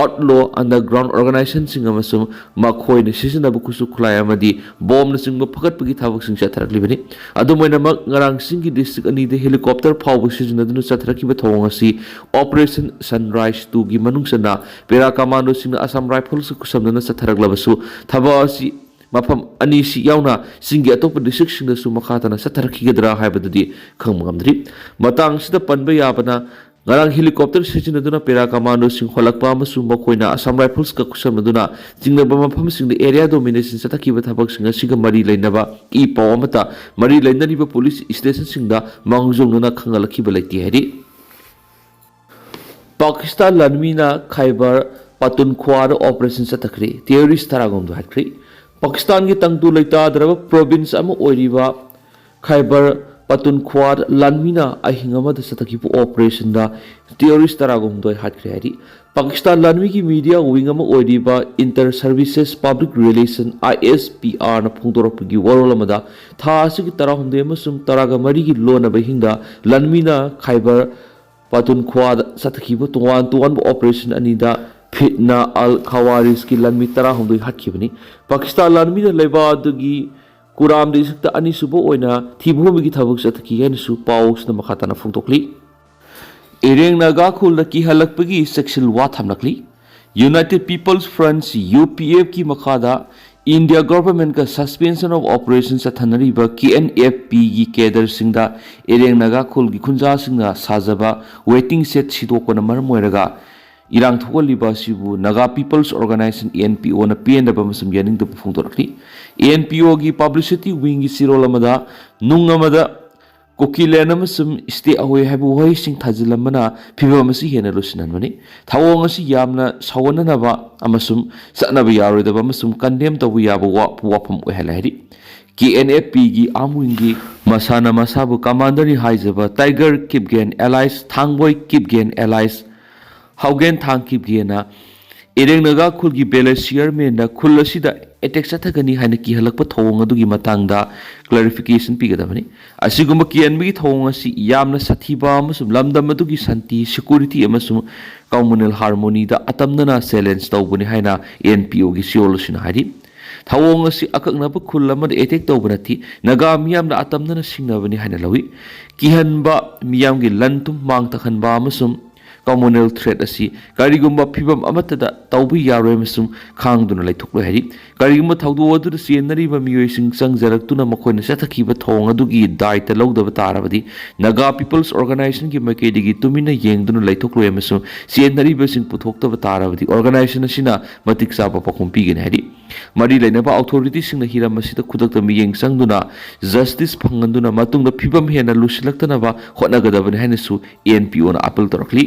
outlaw underground organizationꯁꯤꯡ ꯑꯃꯁꯨꯡ ꯃꯈꯣꯏꯅ ꯁꯤꯖꯤꯟꯅꯕ ꯈꯨꯠꯁꯨ ꯈꯨꯠꯂꯥꯏ ꯑꯃꯗꯤ ꯕꯣꯝꯅꯆꯤꯡꯕ ꯐꯒꯠꯄꯒꯤ ꯊꯕꯛꯁꯤꯡ ꯆꯠꯊꯔꯛꯂꯤꯕꯅꯤ꯫ ꯑꯗꯨꯝ ꯑꯣꯏꯅꯃꯛ, ꯉꯔꯥꯡ ꯆꯤꯡꯒꯤ district ꯑꯅꯤꯗ helicopter ꯐꯥꯎꯕ ꯁꯤꯖꯤꯟꯅꯗꯨꯅ ꯆꯠꯊꯔꯛꯈꯤꯕ ꯊꯧꯑꯣꯡ ꯑꯁꯤ Operation Sunrise twoꯒꯤ ꯃꯅꯨꯡ ꯆꯟꯅ para commandoꯁꯤꯡꯅ Assam Riflesꯀ ꯈꯨꯠꯁꯝꯅꯗꯨꯅ ꯆꯠꯊꯔꯛꯂꯕꯁꯨ, ꯊꯕꯛ ꯑꯁꯤ ꯃꯐꯝ ꯑꯅꯤꯁꯤ ꯌꯥꯎꯅ ꯆꯤꯡꯒꯤ ꯑꯇꯣꯞꯄ districtꯁꯤꯡꯗꯁꯨ ꯃꯈꯥ ꯇꯥꯅ ꯆꯠꯊꯔꯛꯈꯤꯒꯗ꯭ꯔꯥ ꯍꯥꯏꯕꯗꯨꯗꯤ ꯈꯪꯕ ꯉꯝꯗ꯭ꯔꯤ꯫ ꯃꯇꯥꯡꯁꯤꯗ ꯄꯟꯕ ꯌꯥꯕꯅ, ꯉꯔꯥꯡ helicopter ꯁꯤꯖꯤꯟꯅꯗꯨꯅ para commandoꯁꯤꯡ ꯍꯣꯜꯂꯛꯄ ꯑꯃꯁꯨꯡ ꯃꯈꯣꯏꯅ Assam Riflesꯀ ꯈꯨꯠꯁꯝꯅꯗꯨꯅ ꯆꯤꯡꯅꯕ ꯃꯐꯝꯁꯤꯡꯗ area domination ꯆꯠꯊꯈꯤꯕ ꯊꯕꯛꯁꯤꯡ ꯑꯁꯤꯒ ꯃꯔꯤ ꯂꯩꯅꯕ ꯏ ꯄꯥꯎ ꯑꯃꯠꯇ ꯃꯔꯤ ꯂꯩꯅꯔꯤꯕ police stationꯁꯤꯡꯗ ꯃꯥꯡꯖꯧꯅꯅ ꯈꯪꯍꯜꯂꯛꯈꯤꯕ ꯂꯩꯇꯦ ꯍꯥꯏꯔꯤ꯫ ꯄꯥꯀꯤꯁꯇꯥꯟ ꯂꯥꯟꯃꯤꯅ ꯈꯥꯏꯕꯔ ꯄꯥꯇꯨꯟꯈ꯭ꯋꯥꯗ operation ꯆꯠꯊꯈ꯭ꯔꯦ꯫ Terrorist ꯇꯔꯥꯒꯨꯝꯗꯣ ꯍꯥꯠꯈ꯭ꯔꯦ꯫ ꯄꯥꯀꯤꯁꯇꯥꯟꯒꯤ ꯇꯪꯗꯨ ꯂꯩꯇꯥꯗ꯭ꯔꯕ province ꯑꯃ ꯑꯣꯏꯔꯤꯕ ꯈꯥꯏꯕꯔ ꯄꯥꯇꯨꯟꯈ꯭ꯋꯥꯗ ꯂꯥꯟꯃꯤꯅ ꯑꯍꯤꯡ ꯑꯃꯗ ꯆꯠꯊꯈꯤꯕ operationꯗ terrorist ꯇꯔꯥꯒꯨꯝꯗꯣꯏ ꯍꯥꯠꯈ꯭ꯔꯦ ꯍꯥꯏꯔꯤ꯫ ꯄꯥꯀꯤꯁꯇꯥꯟ ꯂꯥꯟꯃꯤꯒꯤ media wing ꯑꯃ ꯑꯣꯏꯔꯤꯕ Inter Services Public Relation, ISPRꯅ ꯐꯣꯡꯗꯣꯔꯛꯄꯒꯤ ꯋꯥꯔꯣꯜ ꯑꯃꯗ, ꯊꯥ ꯑꯁꯤꯒꯤ ꯇꯔꯥꯍꯨꯝꯗꯣꯏ ꯑꯃꯁꯨꯡ ꯇꯔꯥꯒ ꯃꯔꯤꯒꯤ ꯂꯣꯟꯅꯕ ꯑꯍꯤꯡꯗ ꯂꯥꯟꯃꯤꯅ ꯈꯥꯏꯕꯔ ꯄꯥꯇꯨꯟꯈ꯭ꯋꯥꯗ ꯆꯠꯊꯈꯤꯕ ꯇꯣꯉꯥꯟ ꯇꯣꯉꯥꯟꯕ operation ꯑꯅꯤꯗ ꯐꯤꯠꯅꯥ ꯑꯜ ꯈꯋꯥꯔꯤꯖꯀꯤ ꯂꯥꯟꯃꯤ ꯇꯔꯥꯍꯨꯝꯗꯣꯏ ꯍꯥꯠꯈꯤꯕꯅꯤ꯫ ꯄꯥꯀꯤꯁꯇꯥꯟ ꯂꯥꯟꯃꯤꯅ ꯂꯩꯕꯥꯛ ꯑꯗꯨꯒꯤ ꯀꯨꯔꯥꯝ districtꯇ ꯑꯅꯤꯁꯨꯕ ꯑꯣꯏꯅ ꯊꯤꯕ ꯍꯨꯝꯕꯒꯤ ꯊꯕꯛ ꯆꯠꯊꯈꯤ ꯍꯥꯏꯅꯁꯨ ꯄꯥꯎꯁꯤꯅ ꯃꯈꯥ ꯇꯥꯅ ꯐꯣꯡꯗꯣꯛꯂꯤ꯫ ꯏꯔꯦꯡ ꯅꯥꯒꯥ ꯈꯨꯜꯗ ꯀꯤꯍꯜꯂꯛꯄꯒꯤ ꯆꯦꯛꯁꯤꯜ ꯋꯥ ꯊꯝꯂꯛꯂꯤ꯫ United People's Front, UPFꯀꯤ ꯃꯈꯥꯗ India governmentꯀ suspension of operation ꯆꯠꯊꯅꯔꯤꯕ KNFPꯒꯤ cadreꯁꯤꯡꯗ ꯏꯔꯦꯡ Naga ꯈꯨꯜꯒꯤ ꯈꯨꯟꯖꯥꯁꯤꯡꯅ ꯁꯥꯖꯕ waiting shed ꯁꯤꯗꯣꯛꯄꯅ ꯃꯔꯝ ꯑꯣꯏꯔꯒ ꯏꯔꯥꯡ ꯊꯣꯛꯍꯜꯂꯤꯕ ꯑꯁꯤꯕꯨ Naga People's Organization, ANPOꯅ ꯄꯦꯟꯗꯕ ꯑꯃꯁꯨꯡ ꯌꯥꯅꯤꯡꯗꯕ ꯐꯣꯡꯗꯣꯔꯛꯂꯤ꯫ ANPOꯒꯤ publicity wingꯒꯤ ꯆꯦꯔꯣꯜ ꯑꯃꯗ ꯅꯨꯡ ꯑꯃꯗ ꯀꯨꯀꯤꯂꯦꯟ ꯑꯃꯁꯨꯡ stay away ꯍꯥꯏꯕ ꯋꯥꯍꯩꯁꯤꯡ ꯊꯥꯖꯤꯜꯂꯝꯕꯅ ꯐꯤꯚꯝ ꯑꯁꯤ ꯍꯦꯟꯅ ꯂꯨꯁꯤꯟꯍꯟꯕꯅꯤ꯫ ꯊꯧꯑꯣꯡ ꯑꯁꯤ ꯌꯥꯝꯅ ꯁꯥꯎꯒꯠꯅꯅꯕ ꯑꯃꯁꯨꯡ ꯆꯠꯅꯕ ꯌꯥꯔꯣꯏꯗꯕ ꯑꯃꯁꯨꯡ condemn ꯇꯧꯕ ꯌꯥꯕ ꯋꯥ-, ꯋꯥꯐꯝ ꯑꯣꯏꯍꯜꯂꯦ ꯍꯥꯏꯔꯤ꯫ KNFPꯒꯤ arm wingꯒꯤ ꯃꯁꯥꯅ ꯃꯁꯥꯕꯨ commanderꯅꯤ ꯍꯥꯏꯖꯕ Tiger Kipgen alias ꯊꯥꯡꯕꯣꯏ Kipgen alias ꯍꯥꯎꯒꯦꯟ ꯊꯥꯡ Kipgenꯅ ꯏꯔꯦꯡ ꯅꯥꯒꯥ ꯈꯨꯜꯒꯤ village chairmanꯗ ꯈꯨꯜ ꯑꯁꯤꯗ ꯑꯦꯇꯦꯛ ꯆꯠꯊꯒꯅꯤ ꯍꯥꯏꯅ ꯀꯤꯍꯜꯂꯛꯄ ꯊꯧꯑꯣꯡ ꯑꯗꯨꯒꯤ ꯃꯇꯥꯡꯗ ꯀ꯭ꯂꯦꯔꯤꯐꯤꯀꯦꯁꯟ ꯄꯤꯒꯗꯕꯅꯤ꯫ ꯑꯁꯤꯒꯨꯝꯕ ꯀꯤꯍꯟꯕꯒꯤ ꯊꯧꯑꯣꯡ ꯑꯁꯤ ꯌꯥꯝꯅ ꯁꯥꯊꯤꯕ ꯑꯃꯁꯨꯡ ꯂꯝꯗꯝ ꯑꯗꯨꯒꯤ ꯁꯥꯟꯇꯤ, ꯁꯦꯀ꯭ꯌꯨꯔꯤꯇꯤ ꯑꯃꯁꯨꯡ ꯀꯝꯃꯨꯅꯦꯜ ꯍꯥꯔꯃꯣꯅꯤꯗ ꯑꯇꯝꯅꯅ ꯆꯦꯂꯦꯟꯖ ꯇꯧꯕꯅꯤ ꯍꯥꯏꯅ ꯑꯦꯟ ꯄꯤ ꯑꯣꯒꯤ ꯁꯤꯑꯣꯜ ꯑꯁꯤꯅ ꯍꯥꯏꯔꯤ꯫ ꯊꯧꯑꯣꯡ ꯑꯁꯤ ꯑꯀꯛꯅꯕ ꯈꯨꯜ ꯑꯃꯗ ꯑꯦꯇꯦꯛ ꯇꯧꯕ ꯅꯠꯇꯦ, ꯅꯥꯒꯥ ꯃꯤꯌꯥꯝꯅ ꯑꯇꯝꯅꯅ ꯁꯤꯡꯅꯕꯅꯤ ꯍꯥꯏꯅ ꯂꯧꯏ꯫ ꯀꯤꯍꯟꯕ, ꯃꯤꯌꯥꯝꯒꯤ ꯂꯟ ꯊꯨꯝ ꯃꯥꯡ ꯇꯥꯛꯍꯟꯕ ꯑꯃꯁꯨꯡ ꯀꯝꯃꯨꯅꯦꯜ ꯊ꯭ꯔꯦꯠ ꯑꯁꯤ ꯀꯔꯤꯒꯨꯝꯕ ꯐꯤꯚꯝ ꯑꯃꯠꯇꯗ ꯇꯧꯕ ꯌꯥꯔꯣꯏ ꯑꯃꯁꯨꯡ ꯈꯥꯡꯗꯨꯅ ꯂꯩꯊꯣꯛꯂꯣꯏ ꯍꯥꯏꯔꯤ꯫ ꯀꯔꯤꯒꯨꯝꯕ ꯊꯧꯗꯣꯛ ꯑꯗꯨꯗ ꯆꯦꯟꯅꯔꯤꯕ ꯃꯤꯑꯣꯏꯁꯤꯡ ꯆꯪꯖꯔꯛꯇꯨꯅ ꯃꯈꯣꯏꯅ ꯆꯠꯊꯈꯤꯕ ꯊꯧꯑꯣꯡ ꯑꯗꯨꯒꯤ ꯗꯥꯏꯇ ꯂꯧꯗꯕ ꯇꯥꯔꯕꯗꯤ, ꯅꯥꯒꯥ ꯄꯤꯄꯜꯁ ꯑꯣꯔꯒꯅꯥꯏꯖꯦꯁꯟꯒꯤ ꯃꯥꯏꯀꯩꯗꯒꯤ ꯇꯨꯃꯤꯟꯅ ꯌꯦꯡꯗꯨꯅ ꯂꯩꯊꯣꯛꯂꯣꯏ ꯑꯃꯁꯨꯡ ꯆꯦꯟꯅꯔꯤꯕꯁꯤꯡ ꯄꯨꯊꯣꯛꯇꯕ ꯇꯥꯔꯕꯗꯤ ꯑꯣꯔꯒꯅꯥꯏꯖꯦꯁꯟ ꯑꯁꯤꯅ ꯃꯇꯤꯛ ꯆꯥꯕ ꯄꯥꯎꯈꯨꯝ ꯄꯤꯒꯅꯤ ꯍꯥꯏꯔꯤ꯫ ꯃꯔꯤ ꯂꯩꯅꯕ ꯑꯣꯊꯣꯔꯤꯇꯤꯁꯤꯡꯅ ꯍꯤꯔꯝ ꯑꯁꯤꯗ ꯈꯨꯗꯛꯇ ꯃꯤꯠꯌꯦꯡ ꯆꯪꯗꯨꯅ ꯖꯁꯇꯤꯁ ꯐꯪꯍꯟꯗꯨꯅ ꯃꯇꯨꯡꯗ ꯐꯤꯚꯝ ꯍꯦꯟꯅ ꯂꯨꯁꯤꯜꯂꯛꯇꯅꯕ ꯍꯣꯠꯅꯒꯗꯕꯅꯤ ꯍꯥꯏꯅꯁꯨ ꯑꯦꯟ ꯄꯤ ꯑꯣꯅ ꯑꯥꯄꯤꯜ ꯇꯧꯔꯛꯂꯤ꯫